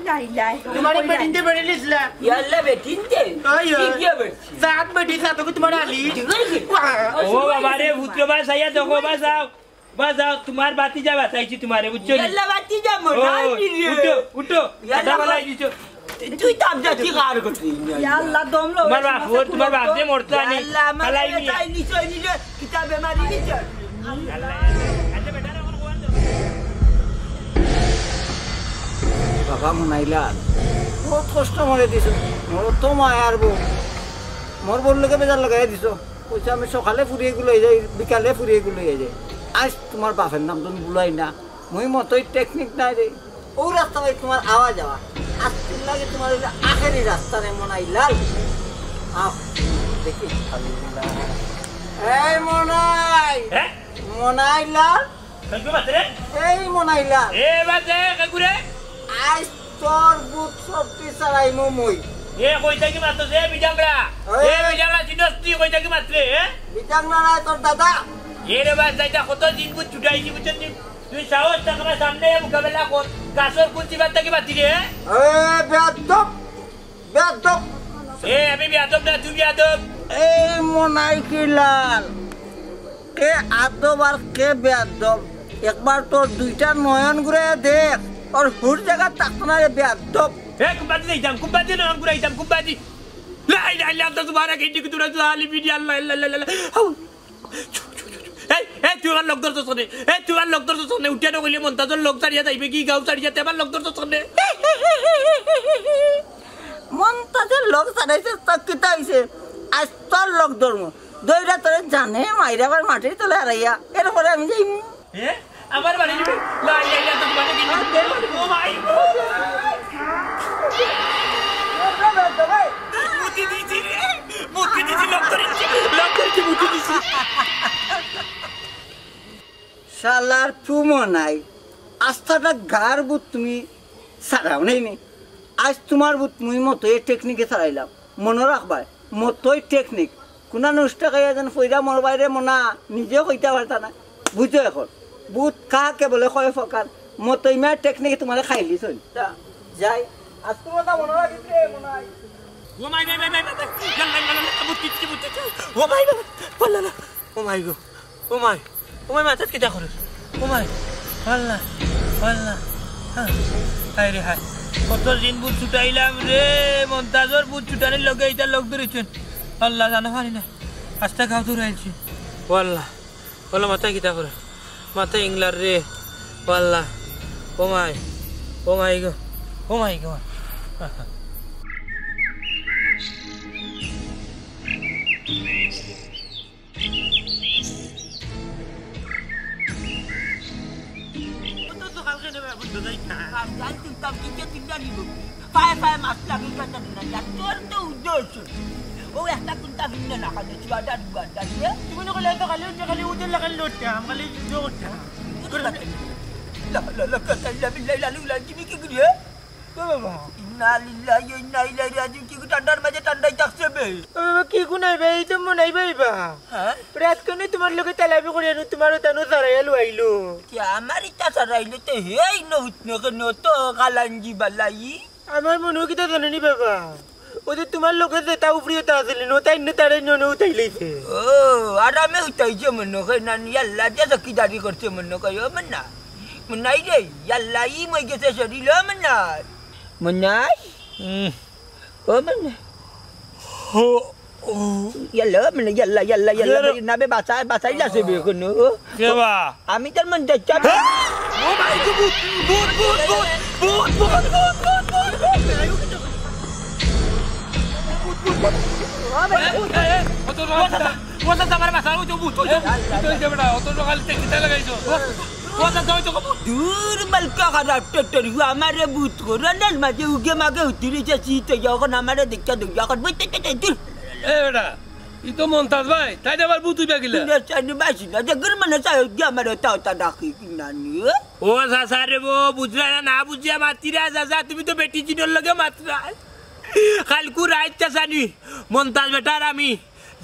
লাই, লাই। তোমার এই বেটিনতে বেড়ে লিসলা। ইয়াল্লা বেটিনতে? ওই, ওই। কি কি বেটি? জাত বেটি, জাত ওকে তোমার আলি। ঠিক আছে। ও বাবা রে, পুত্র বাস আইয়া দেখো, বাস আও। বাস আও, তোমার বাতি যা বাঁচাইছি তোমারে, বুঝছো নি? ইয়াল্লা বাতি যা মনে ও, হয় কি রে? উঠো, উঠো। ইয়াল্লা টাটা বালাই দিছো। তুই তো আমজা কি কার করছিস? ইয়াল্লা দম লো। তোমার বাপ, ও তোমার বাপ যে মরতো আনি। ইয়াল্লা, আমার ফালাই নিয়ে। তাই নিচে নিচে কিতাবে মারি নিচে। বাবা মনাইলা, বহুত কষ্ট মরে দিছো। মোর তো মায়ার বউ। মোর বউর লগে বেজার লাগাই দিছো। কইছে, "আমি সকালে ফুরিয়ে গুলো যাই, বিকালে ফুরিয়ে গুলো যাই।" আজ তোমার বাপের নাম তুমি ভুলাই না। মুই মতই টেকনিক নাই রে। ও রাস্তা ভাই তোমার আওয়া যাওয়া। আজকের লাগে তোমার হইলো আখেরি রাস্তা রে মনাই লাল। আও, দেখি। এই মনাই। হ্যাঁ? মনাই লাল। কাইকে মাতে রে? এই মনাই লাল। এ বাজে, কাইকে রে? আজ তোর বুত শক্তি ছাড়াই মুমুই। এ কই থাকি মাতস, এ বিজাংরা? ওই। এ বিজাংরা, চিনস তুই কই থাকি মাতরে, এ? বিজাংরা নাই তোর দাদা। এ রে বাস, যাইতা কত দিন বুত ছুটাইছি, বুঝছস নি? তুই সাহস থাকলে সামনে মোকাবেলা কর। গাছর কোন চিবার থাকি মাতি রে? এ বেয়াদব, বেয়াদব। এ, আমি বেয়াদব না, তুই বেয়াদব। এই মনাই কি লাল? কে আদব আর কে বেয়াদব? একবার তোর দুইটা নয়ন ঘুরে দেখ, ওর হুর জায়গা থাকতো না রে বেয়াদব। এ, কুম্বাদি যাইতাম, কুম্বাদি নয়ন ঘুরাইতাম, কুম্বাদি। লা ইলাহা ইল্লাল্লাহ, আনতা সুবহানাকা, ইন্নী কুনতু মিনাজ জালিমিন, আল্লাহ, আল্লাহ, আল্লাহ, আল্লাহ। হাউ। এই, এই, তুই আমার লগ ধরছস কেনে? এই, তুই আমার লগ ধরছস কেনে? উঠিয়া নগইলে মন্তাজর লগ ছাড়িয়া যাইবে কি? গাঁও ছাড়িয়া তে আমার লগ ধরছস কেনে? মন্তাজর লগ ছাড়াইছে, তো কিতা হইছে? আজ তোর লগ ধরমু। দইরা তোরে জানে মাইরা আবার মাটির তলে হারাইয়া। এরপরে আমি যাইমু। এ? আমার বাড়ি যাবে? লা ইলাহা ইল্লাল্লাহ, তোমার বাড়ি যাবে? ও মাই গড! মুতি দিছি রে! মুতি দিছি, লগ ধরিছি, লগ ধরিছি, মুতি দিছি। শালার ফুমো নাই, আস্তাটা গার বুত তুমি সারাও নাই নি। আজ তোমার বুত মুই মতই টেকনিকে সারাইলাম, মনো রাখবায়, মতই টেকনিক। কুনা নষ্ট খাইয়া যেন ফইরা মরবায় রে মনা, নিজেও কইতা পারতা না। বুঝো এখন, বুত কাকে বলে কয় ফকার, মতই মা টেকনিকে তোমারে খাইলি চল। তা, যাই, আজ তোমার তা মনো রাখিস রে মনাই। ও মাই, মাই, মাই, মাই, মাই, মাই। ইয়াল্লা, ইয়াল্লা, ইয়াল্লা, মুতি দিছি, মুতি দিছি। ও মাই, মাই, মাই, আল্লাহ, আল্লাহ। ও মাই গো, ও মাই, ও মাই, মাথাত কিতা করে? ও মাই, আল্লাহ, আল্লাহ। হ্যাঁ। হায় রে হায়। কত দিন বুত ছুটাইলাম রে, মন্তাজর বুত ছুটানির লগে ইটা লগ ধরিছইন। আল্লাহ, জানো পারি না। আস্তা গাও দৌড়াইছি। ও আল্লাহ, ও আল্লাহ, মাথায় কিতা করে? মাথায় ইংলার রে। ও আল্লাহ, ও মাই, ও মাই গো, ও মাই গো। কারজাল তুলতাম, কিতা কিতা নিব? পায়ে পায়ে মাছ লাগে, কথা না, ইয়া, তোর তো উদ্দেশ্য। ও একটা কুন্তা ভিন্ন না, কাজে চুয়াডা দুয়াডা, ইয়ে? তুমি না কইলে তো খালি উঠে, খালি উঠে লাগাই লড়তাম, খালি জোর করতাম। লা, লা, লা, লা, লা, লা, লা, লা, তুমি কি করিয়ে? ও বাবা। ইন্না লিল্লাহি ওয়া ইন্না ইলাইহি রাজিউন, কি ঠান্ডার মাঝে ঠান্ডায় থাকছে বে? ও বাবা, কি গুনাই বে? এই তো মনে হয় ভাইবা। হ্যাঁ? রাত কোনে তোমার লগে তালাবি করে আনো, তোমার ওটা নো সারাইয়া লুয়াইলো। কে আমার ইটা সারাইলো তো হেই নো উঠনো কেন তো গালাঞ্জি বালাই। আমার মনে হয় কিতা জানো নি বাবা? ও যে তোমার লগে যেটা উপরে ওটা আছিল, নো তাই নো তারে নো নো উঠাই লইছে। ও, আর আমি উঠাইছে মনে হয় না নি, আল্লাহ যে চকিদারি করছে মনে হয়, ও মনে হয়। মনে হয় রে, আল্লাহ ই মই গেছে শরীর, ও মনে হয়। মনে হয়? হুম। ও মানে। হো, ও। ইয়াল্লা, মানে, ইয়াল্লা, ইয়াল্লা, ইয়াল্লা, ইয়াল্লা। মানে, না বে, বাঁচা, বাঁচাই যাচ্ছে বে এখনো। কে বা? আমি তার মন চাচ্ছি, আমি ও ভাই, তো ভূত, ভূত, ভূত। ও ভাই, ভূত। এ, এ, এ, ও তো ও চাচা, ও চাচা, আমার বাঁচা, ওই তো ভূত, ওই তো ভূত, ওই তো বেটা, ও তো সকালে টেকিটা লাগাইছো। ও, ও চাচা, ওই তো কবুতর। দূর বালকা খারাপ টেটরি, আমারে ভূত করোনার মাঝে উগে মাগে উঠিলিছে শীত অইয়া, অখন আমারে দেখিয়া দৌড়িয়া অখন বই তে তে তে দূর। এ বেটা, ই তো মন্তাজ ভাই, তাই আবার ভূত অইবা কিলা? না, চাইনি বাসি না, যে গরম না চাই, উগে আমারে ওটা ওটা ডাকি কি নানি, এ? ও চাচা রে বো, বুঝরা না, না বুঝিয়া মাতিরা চাচা, তুমি তো বেটি জিনর লগে মাতরা। কালকু রাইত চাচা নি, মন্তাজ বেটার আমি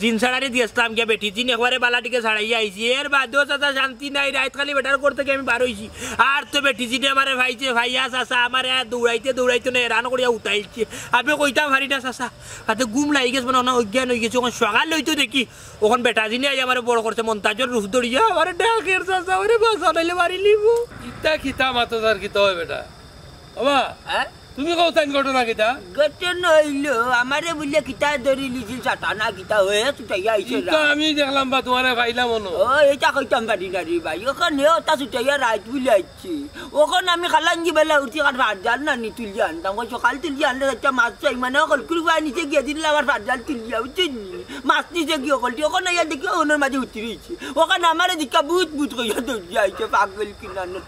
জিন ছাড়ারে দিয়েছিলাম গিয়া বেটি জিন একবারে বালা টিকে ছাড়াইয়া আইছি। এর বাদেও চাচা শান্তি নাই, রাইত খালি বেটার ঘর থাকি আমি বার অইছি। আর তো বেটি জিনে আমারে পাইছে, পাইয়া চাচা আমারে আর দৌড়াইতে দৌড়াইতে না এরান করিয়া উঠাইছে। আমি কইতাম পারি না চাচা, তাতে ঘুম লাগি গেছে, মানে অনা অজ্ঞান অই গেছে। অখন সকাল অইতো দেখি, অখন বেটা জিনে আই আমারে বড় করছে, মন্তাজর রূপ ধরিয়া আমারে ডাকের চাচা, ওরে বাঁচা নাইলে মারি লিবো। ইতা কিতা মাতো স্যার, কিতা অয় বেটা? বাবা, হ্যাঁ? তুমি কও তাইন ঘটনা কিতা? ঘটনা অইলো, আমারে বুলে কিতা ধরি লিছিল, সাতানা কিতা অয়, ছুটাইয়া আইছে ই তো না। আমি দেখলাম বা তোমারে পাইলাম অনো। ও, এটা কইতাম পারি না রে ভাই, অখানে ওটা ছুটাইয়া রাইত বুলে আইছে। অখন আমি খালাঙ্গি বেলা উঠি আর ভাত ডাল না নি তুলিয়া আনতাম, ওই সকাল তুলিয়া আনলে একটা মাছ চাই, মানে অকল কুরবানি নিচে গিয়া দিলে আমার ভাত ডাল তুলিয়া, বুঝছেন নি? মাছ নিচে গিয়া অকলটি, অখন আইয়া দেখি অনর মাঝে উঠি রইছে। অখানে আমারে দিকা বুত বুত কইয়া দৌড়িয়া আইছে, পাগল কিনা না।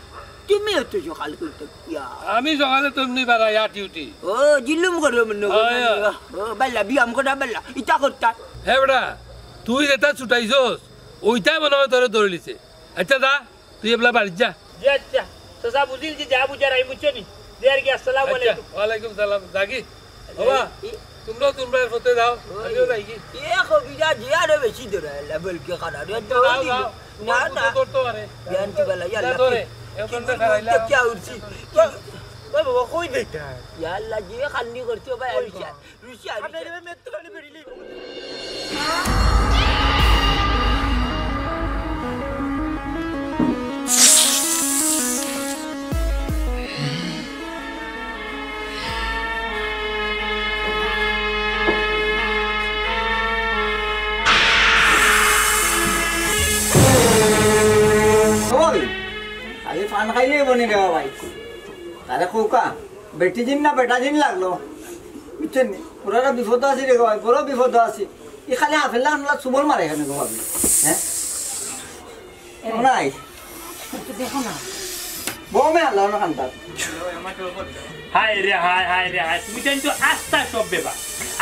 তুমি অত সকাল করতে কিয়া? আমি সকালে তো এমনি বাড়াই, আটি উঠি। ও, জিলুম করো মনে হয়। হয়, হয়। ও, বাল্লা, ব্যায়াম করা বাল্লা, ইটা করতা। হে বেটা, তুই যেটা ছুটাইছস, ওইটাই মনে হয় তোরে ধরে লিছে। আচ্ছা, যা, তুই এবলা বাড়িত যা। জি, আচ্ছা। চাচা, বুঝিল যে যা বুঝার আমি বুঝছি নি। জি, আর কি, আসসালামু আচ্ছা, আলাইকুম। ওয়ালাইকুম সালাম। যাগি? বাবা, ই- তোমরাও তোমরার পথে যাও, ওই। আমিও যাই কি? এ কবিরা যে আরো বেশি ধরে এলা, বলকে খারাপ। এ তো যাও, দিল। যাও। না, তোমার না। পুজো করতে পারে। জ্ঞান কি বালা, ইয়া যা আল্লাহ। ধরে, কি এ কিন্তু বলবো, খারাইলা। তো কিয়া উঠছি? ওই বাবা, কই দেখতে হয়? ইয়া আল্লাহ, যে খান্নি করছো ভাই, কই আমি গো? রুশিয়া, আপনার রুশিয়া। এভাবে মেত্ত খালি বেরিয়ে নেই। ও ভাবি, আগে পান খাইলে বনি রে ভাই। তাহলে খোকা, বেটি দিন না বেটা দিন লাগলো। বুঝছেন নি? পুরাটা বিপদ আছে রে ভাই, বড় বিপদ আছে। ই খালি আপেল আনলা সুবল মারে এখানে গো ভাবি। হ্যাঁ? এ। নাই। একটু দেখো না। বমে আল্লাহ না খান্তার। হায় রে হায়, হায় রে হায়, তুমি জানি তো আস্তা সব বেবা।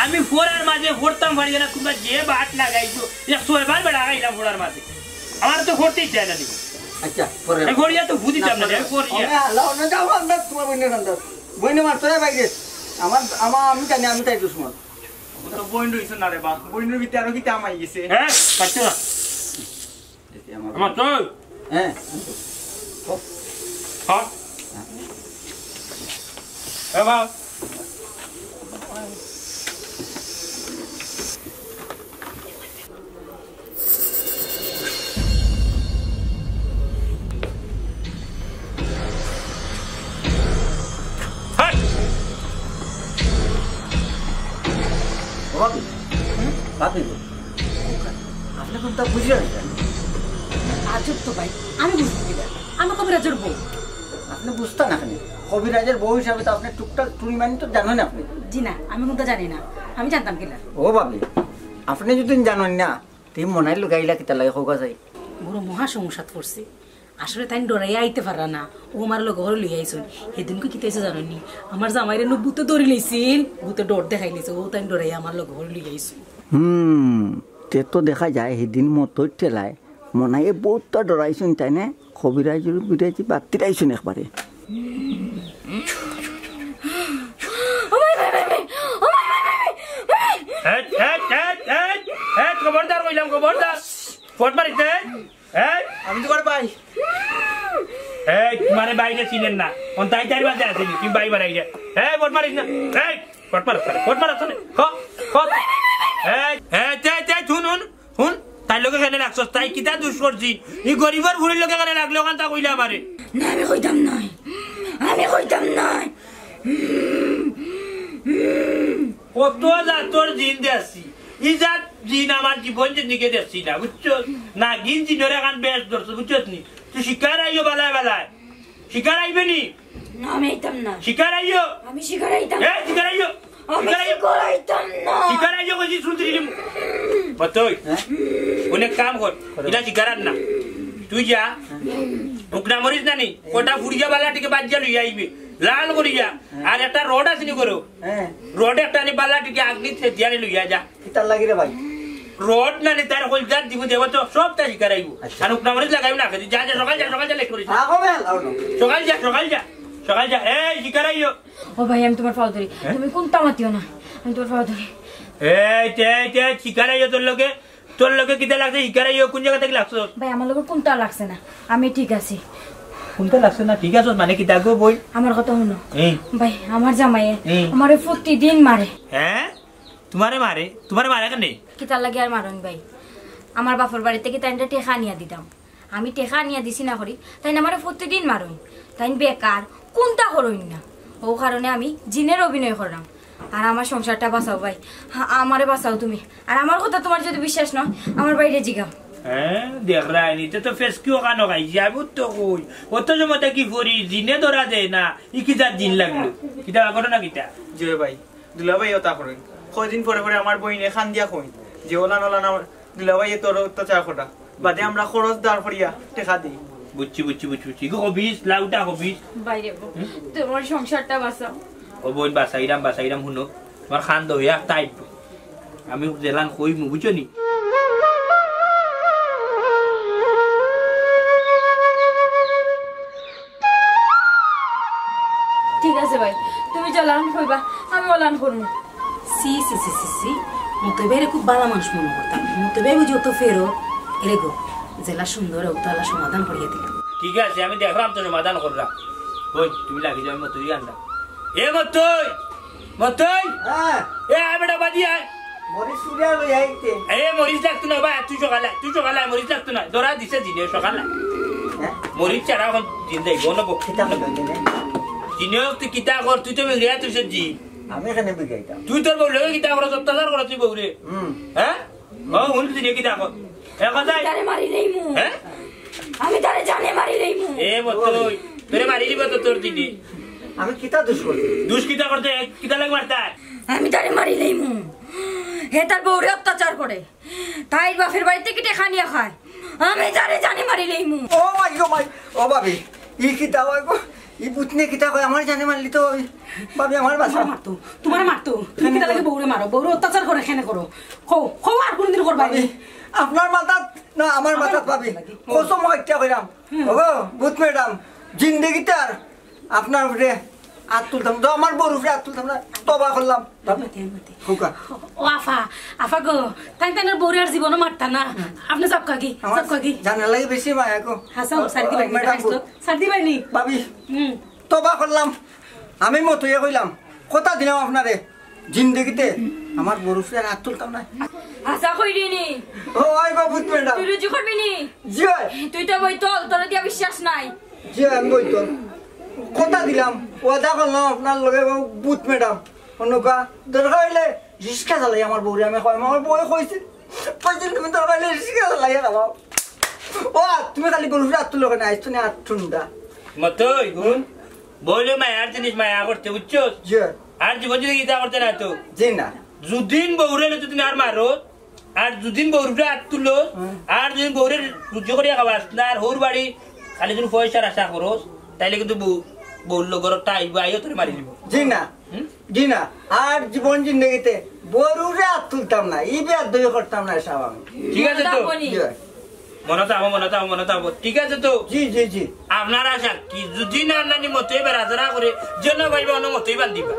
আমি ফোরার মাঝে ফোরতাম পারি না, তোমরা যে বাট লাগাইছো, এক ছয়বার বেড়া খাইলাম ফোরার মাঝে। আমার তো ফোরতেই চায় না, দেখো। আচ্ছা, পরে। আমি ফোরিয়া তো বুঝি না, যাব না, পরে। আমি ফোরিয়া। ওমে আল্লাহ, ওমে যাও, আমরা তোমার বইনের খান্তার। বইনে মারতো রে বাইরে। আমার, আমার, আমি জানি, আমি তাই দুশমন। ও তো বইন রইছে না রে বা। বইনের ভিতরে আরো কিতা আমাই গেছে? হ্যাঁ? পারছো না? এই যে আমার আমার তো। হ্যাঁ। হ্যাঁ? এ বা। হাট! ও ভাবি, হুম? ভাবি গো, আপনি কোনটা বুঝলেন না? আজব তো ভাই, আমি বুঝতে কি? আমি কবিরাজের বউ। আপনি বুঝতা না কেন? কবিরাজের বউ হিসাবে তো আপনি টুকটাক টুনি মানি তো জানেন আপনি। জি না, আমি কোনটা জানি না, আমি জানতাম কিলা? ও ভাবি, আপনি যদি জানেন না, তে মনাই লুকাইলা কিতা লাগে, কউক্কা চাই। বড় মহা সমস্যাত পড়ছি। আসলে তাইন ডরাইয়া আইতে পাররা না, অউ আমার লগে করি লইয়া আইছইন। হেদিনকু কিতা অইছে জানো নি? আমার জামাইরে নু ভূতে ধরি লইছিল, ভূতে ডর দেখাই লইছে, অউ তাইন ডরাইয়া আমার লগে করি লইয়া আইছইন। হুম, তে তো দেখা যায় হেদিন মতইর ঠেলায় মনে হয় ভূতটা ডরাইছইন তাইন, কবিরাজর বিরাজি বাত্তির আইছইন একবারে। এই, এই, এই, এই, খবরদার কইলাম, খবরদার। ফট মারিস না, এই। এই, আমি তো করে পাই। এই, তোমারে বাইরে চিনেন না। অন তাই তাইর বাজে আছে নি, তুমি বাই বাড়াই রে। এই, ফট মারিস না। এই, ফট মার, ফট মার, ফট। হ, হ। এই, এই, তে, তে, হুন, হুন, হুন। তাইর লগে কেনে লাগছস? তাই কিতা দুষ করছি? ই গরিবর ফুড়ির লগে কেনে লাগলে অখানতা কইলে আমারে? না, আমি কইতাম নায়। আমি কইতাম নায়। কত জাতর জিন দেখছি। ই জাত জিন আমার জীবন জিন্দিগি দেখছি না, বুঝছস? নাগিন জিনর এখান বেশ ধরছে, বুঝছস নি? তুই শিকার আইও বালায় বালায়। শিকার আইবে নি? না, আমি আইতাম না। শিকার আইও। আমি শিকার আইতাম এ, শিকার আইও। আমি শিকার আইও। শিকার আইতাম না। শিকার আইও কইছি, শুনতে দিলি। বতই। অনেক কাম কর। এটা শিকার আর না। তুই যা। উকনা মরিস না নি? কটা ফুড়িয়া বালা টিকে বাজ্জা লইয়া আইবে। লাল করিয়া। আর একটা রড আছে নি করো। হ্যাঁ। রড একটা আনি বালা টিকে আগনি দিয়া আনি লইয়া যা। কিতার লাগি রে ভাই? রড না নি তার কলজাত দিব, দেব তো সব তাই শিকার আইব। আচ্ছা। আর উকনা মরিস লাগাইব না, যা, যা, সকাল যা, সকাল যা, লেট করিস না। আ, হবে, আও না। সকাল যা, সকাল যা, সকাল যা। এই, শিকার আইও। ও ভাই, আমি তোমার পাও ধরি। হ্যাঁ? তুমি কোনটা মাতিও না, আমি তোমার পাও ধরি। এই, তে, তে, শিকার আইও তোর লগে, তোর লগে কিতা লাগছে, শিকার আইও কোন জায়গা থেকে লাগছো? ভাই, আমার লগে কোনটা লাগছে না, আমি ঠিক আছি। কোনটা লাগছে না, ঠিক আছো মানে কিতা গো বই? আমার কথা হুনো। এই। ভাই, আমার জামাইয়ে এই। আমারে প্রতিদিন মারে। হ্যাঁ? তোমারে মারে? তোমারে মারে কেনে? কিতার লাগি আর মারইন ভাই? আমার বাপর বাড়ি থাকি তাইনরে টেকা আনিয়া দিতাম। আমি টেকা আনিয়া দিছি না করি, তাইন আমারে প্রতিদিন মারইন। তাইন বেকার, কুন্তা করইন না। অউ কারণে আমি জিনের অভিনয় কররাম। আর আমার সংসারটা বাঁচাও ভাই, হা, আমারে বাঁচাও তুমি। আর আমার কথা তোমার যদি বিশ্বাস না অয়, আমার বাইরে জিগাও। হ্যাঁ, দেখরায়নি, ইতে তো ফেসকিও কানো খাইছি, আমি তো কই। অত সময় থাকি করি, জিনে ধরা দেয় না, ই কিতা জিন লাগলো? কিতা ঘটনা কিতা? জি ভাই, দুলাভাই অতা করইন। কয়দিন পরে পরে আমার বইনে কান্দিয়া কইন যে, "ওলান, ওলান, আমার দুলাভাইয়ে তোর অত্যাচার করা।" বাদে আমরা খরচ দাঁড় করিয়া টেকা দেই। বুঝছি, বুঝছি, বুঝছি, বুঝছি। ইগু হবিস, লাউটা হবিস। বাইরে গো, তোমার সংসারটা বাঁচাও। ও বইন, বাঁচাইরাম, বাঁচাইরাম, হুনো। তোমার খান দহিয়া তাই আমি যেলান কইমু, বুঝছো নি? ঠিক আছে ভাই, তুমি যেলান কইবা, আমি ওলান করমু। সি, সি, সি, সি, সি। মতই ভাইরে খুব ভালা মানুষ মনো করতাম। মতই ভাই বুঝি অত ফেরত। এরে গো, যেলা সুন্দর অউক, তালা সমাধান করিয়া দিলাম। ঠিক আছে, আমি দেখরাম তো সমাধান কররাম। ওই, তুমি লাগি যাও, আমি মতই আনরাম। এ মতই! মতই! হ্যাঁ। এ আয় বেটা, বাদি আয়। মরিচ চুরিয়া লই আইতে। এ মরিচ লাগতো না বা, তুই সকালে আয়, তুই সকালে আয়, মরিচ লাগতো না। ধরা দিছে জিনে সকালে আয়। হ্যাঁ? মরিচ ছাড়া অখন দিন যাইব না বো। কিতা করবে দিনে? জিনে তুই কিতা কর, তুই তো বিগড়িয়া তুই সে জি। আমি এখানে বিগাইতাম। তুই তোর বউ লগে কিতা করস, অত্যাচার করস তুই বউরে। হুম। হ্যাঁ? ও, হুন তুই কিতা কর। এ কথা। তারে মারি নেই মু। হ্যাঁ? আমি তারে জানে মারি নেই মু। এ মতই, তোরে মারি দিব তো তোর দিদি। আমি কিতা দুষ করছি? দুষ কিতা করতে, কিতা লাগ মারতা? আমি তারে মারি নেই মু। হে তার বউরে অত্যাচার করে। তাইর বাপের বাড়িত থাকি টেকা নিয়া খায়। আমি তারে জানে মারি নেই মু। ও মাই গো মাই, ও ভাবি, ই কিতা অয় গো? ই বুতনে কিতা কয়? আমার জানে মারলি তো ওই ভাবি আমার বাসা। তোমারে মারতো, তোমারে মারতো। তুমি কিতা লাগি বউরে মারো? বউরে অত্যাচার করে কেনে করো? কও, কও আর কোনদিন করবা নি? ভাবি, আপনার মাথাত না আমার মাথাত ভাবি। কসম একটা কইরাম। হুম। ওগো, ভূত ম্যাডাম, জিন্দেগিতে আর আপনার উপরে আত তুলতাম না। তো আমার বউর উপরে আত তুলতাম না। তবা করলাম। মাতে, মাতে। খোকা। ও আফা, আফা গো, তাইন তানর বউরে আর জীবনও মারতা না। আপনে যাউক্কা গি, আমার যাউক্কা গি। জানে লাগি বেশি মায়া গো। হাছা, ছাড়ি দিবায় নি, ম্যাডাম হাছা। ছাড়ি দিবায় নি। ভাবি, হুম। তবা করলাম। আমি মতইয়ে কইলাম, কথা দিলাম আপনারে, জিন্দেগিতে আমার বউর উপরে আর আত তুলতাম না। হাছা কইরে নি। ও, ওই গো, ভূত ম্যাডাম। তুই রুজি করবি নি? জি অয়। তুই তো বইতল, তোরে দিয়া বিশ্বাস নাই। জি অয়, আমি বইতল। কথা দিলাম, ওয়াদা করলাম আপনার লগে, ভূত ম্যাডাম। অন্যকা দরকার অইলে রিক্সা চালাই আমার বউরে, আমি কইমু, আমার বউয়ে কইছে, কইছে তুমি দরকার অইলে রিক্সা চালাই খাওয়াও। ও, তুমি খালি বউর উপরে আত তুলো কেনে, আইজ তো নি আত ঠুন্ডা। মতই, হুন, বউরে মায়ার জিনিস মায়া করতে, বুঝছস? জি। আর জীবন যদি ইতা করতে না তো। জি না। যুদিন বউরে লইতে তুমি আর মারো, আর যুদিন বউর উপরে আত তুলো, হুম। আর যুদিন বউরে রুজি করিয়া খাওয়াস না, আর হউর বাড়ি খালি যদি পয়সার আশা করস, তাইলে কিন্তু বউ, বউর লগর টাইব আইও তোরে মারি দিব। জি না, হুম? জি না। আর জীবন জিন্দেগিতে বউরে আর তুলতাম না, ই বেয়াদবি করতাম না সাব আমি। ঠিক আছে তো? জি ভাই। মনে থাকবো, মনে থাকবো, মনে থাকবো। ঠিক আছে তো? জি জি জি। আপনারা সাক্ষী, যদি না নানি মতই বেড়াচেরা করে, যেন ভাইবা অন্য মতই বান্ধিবা।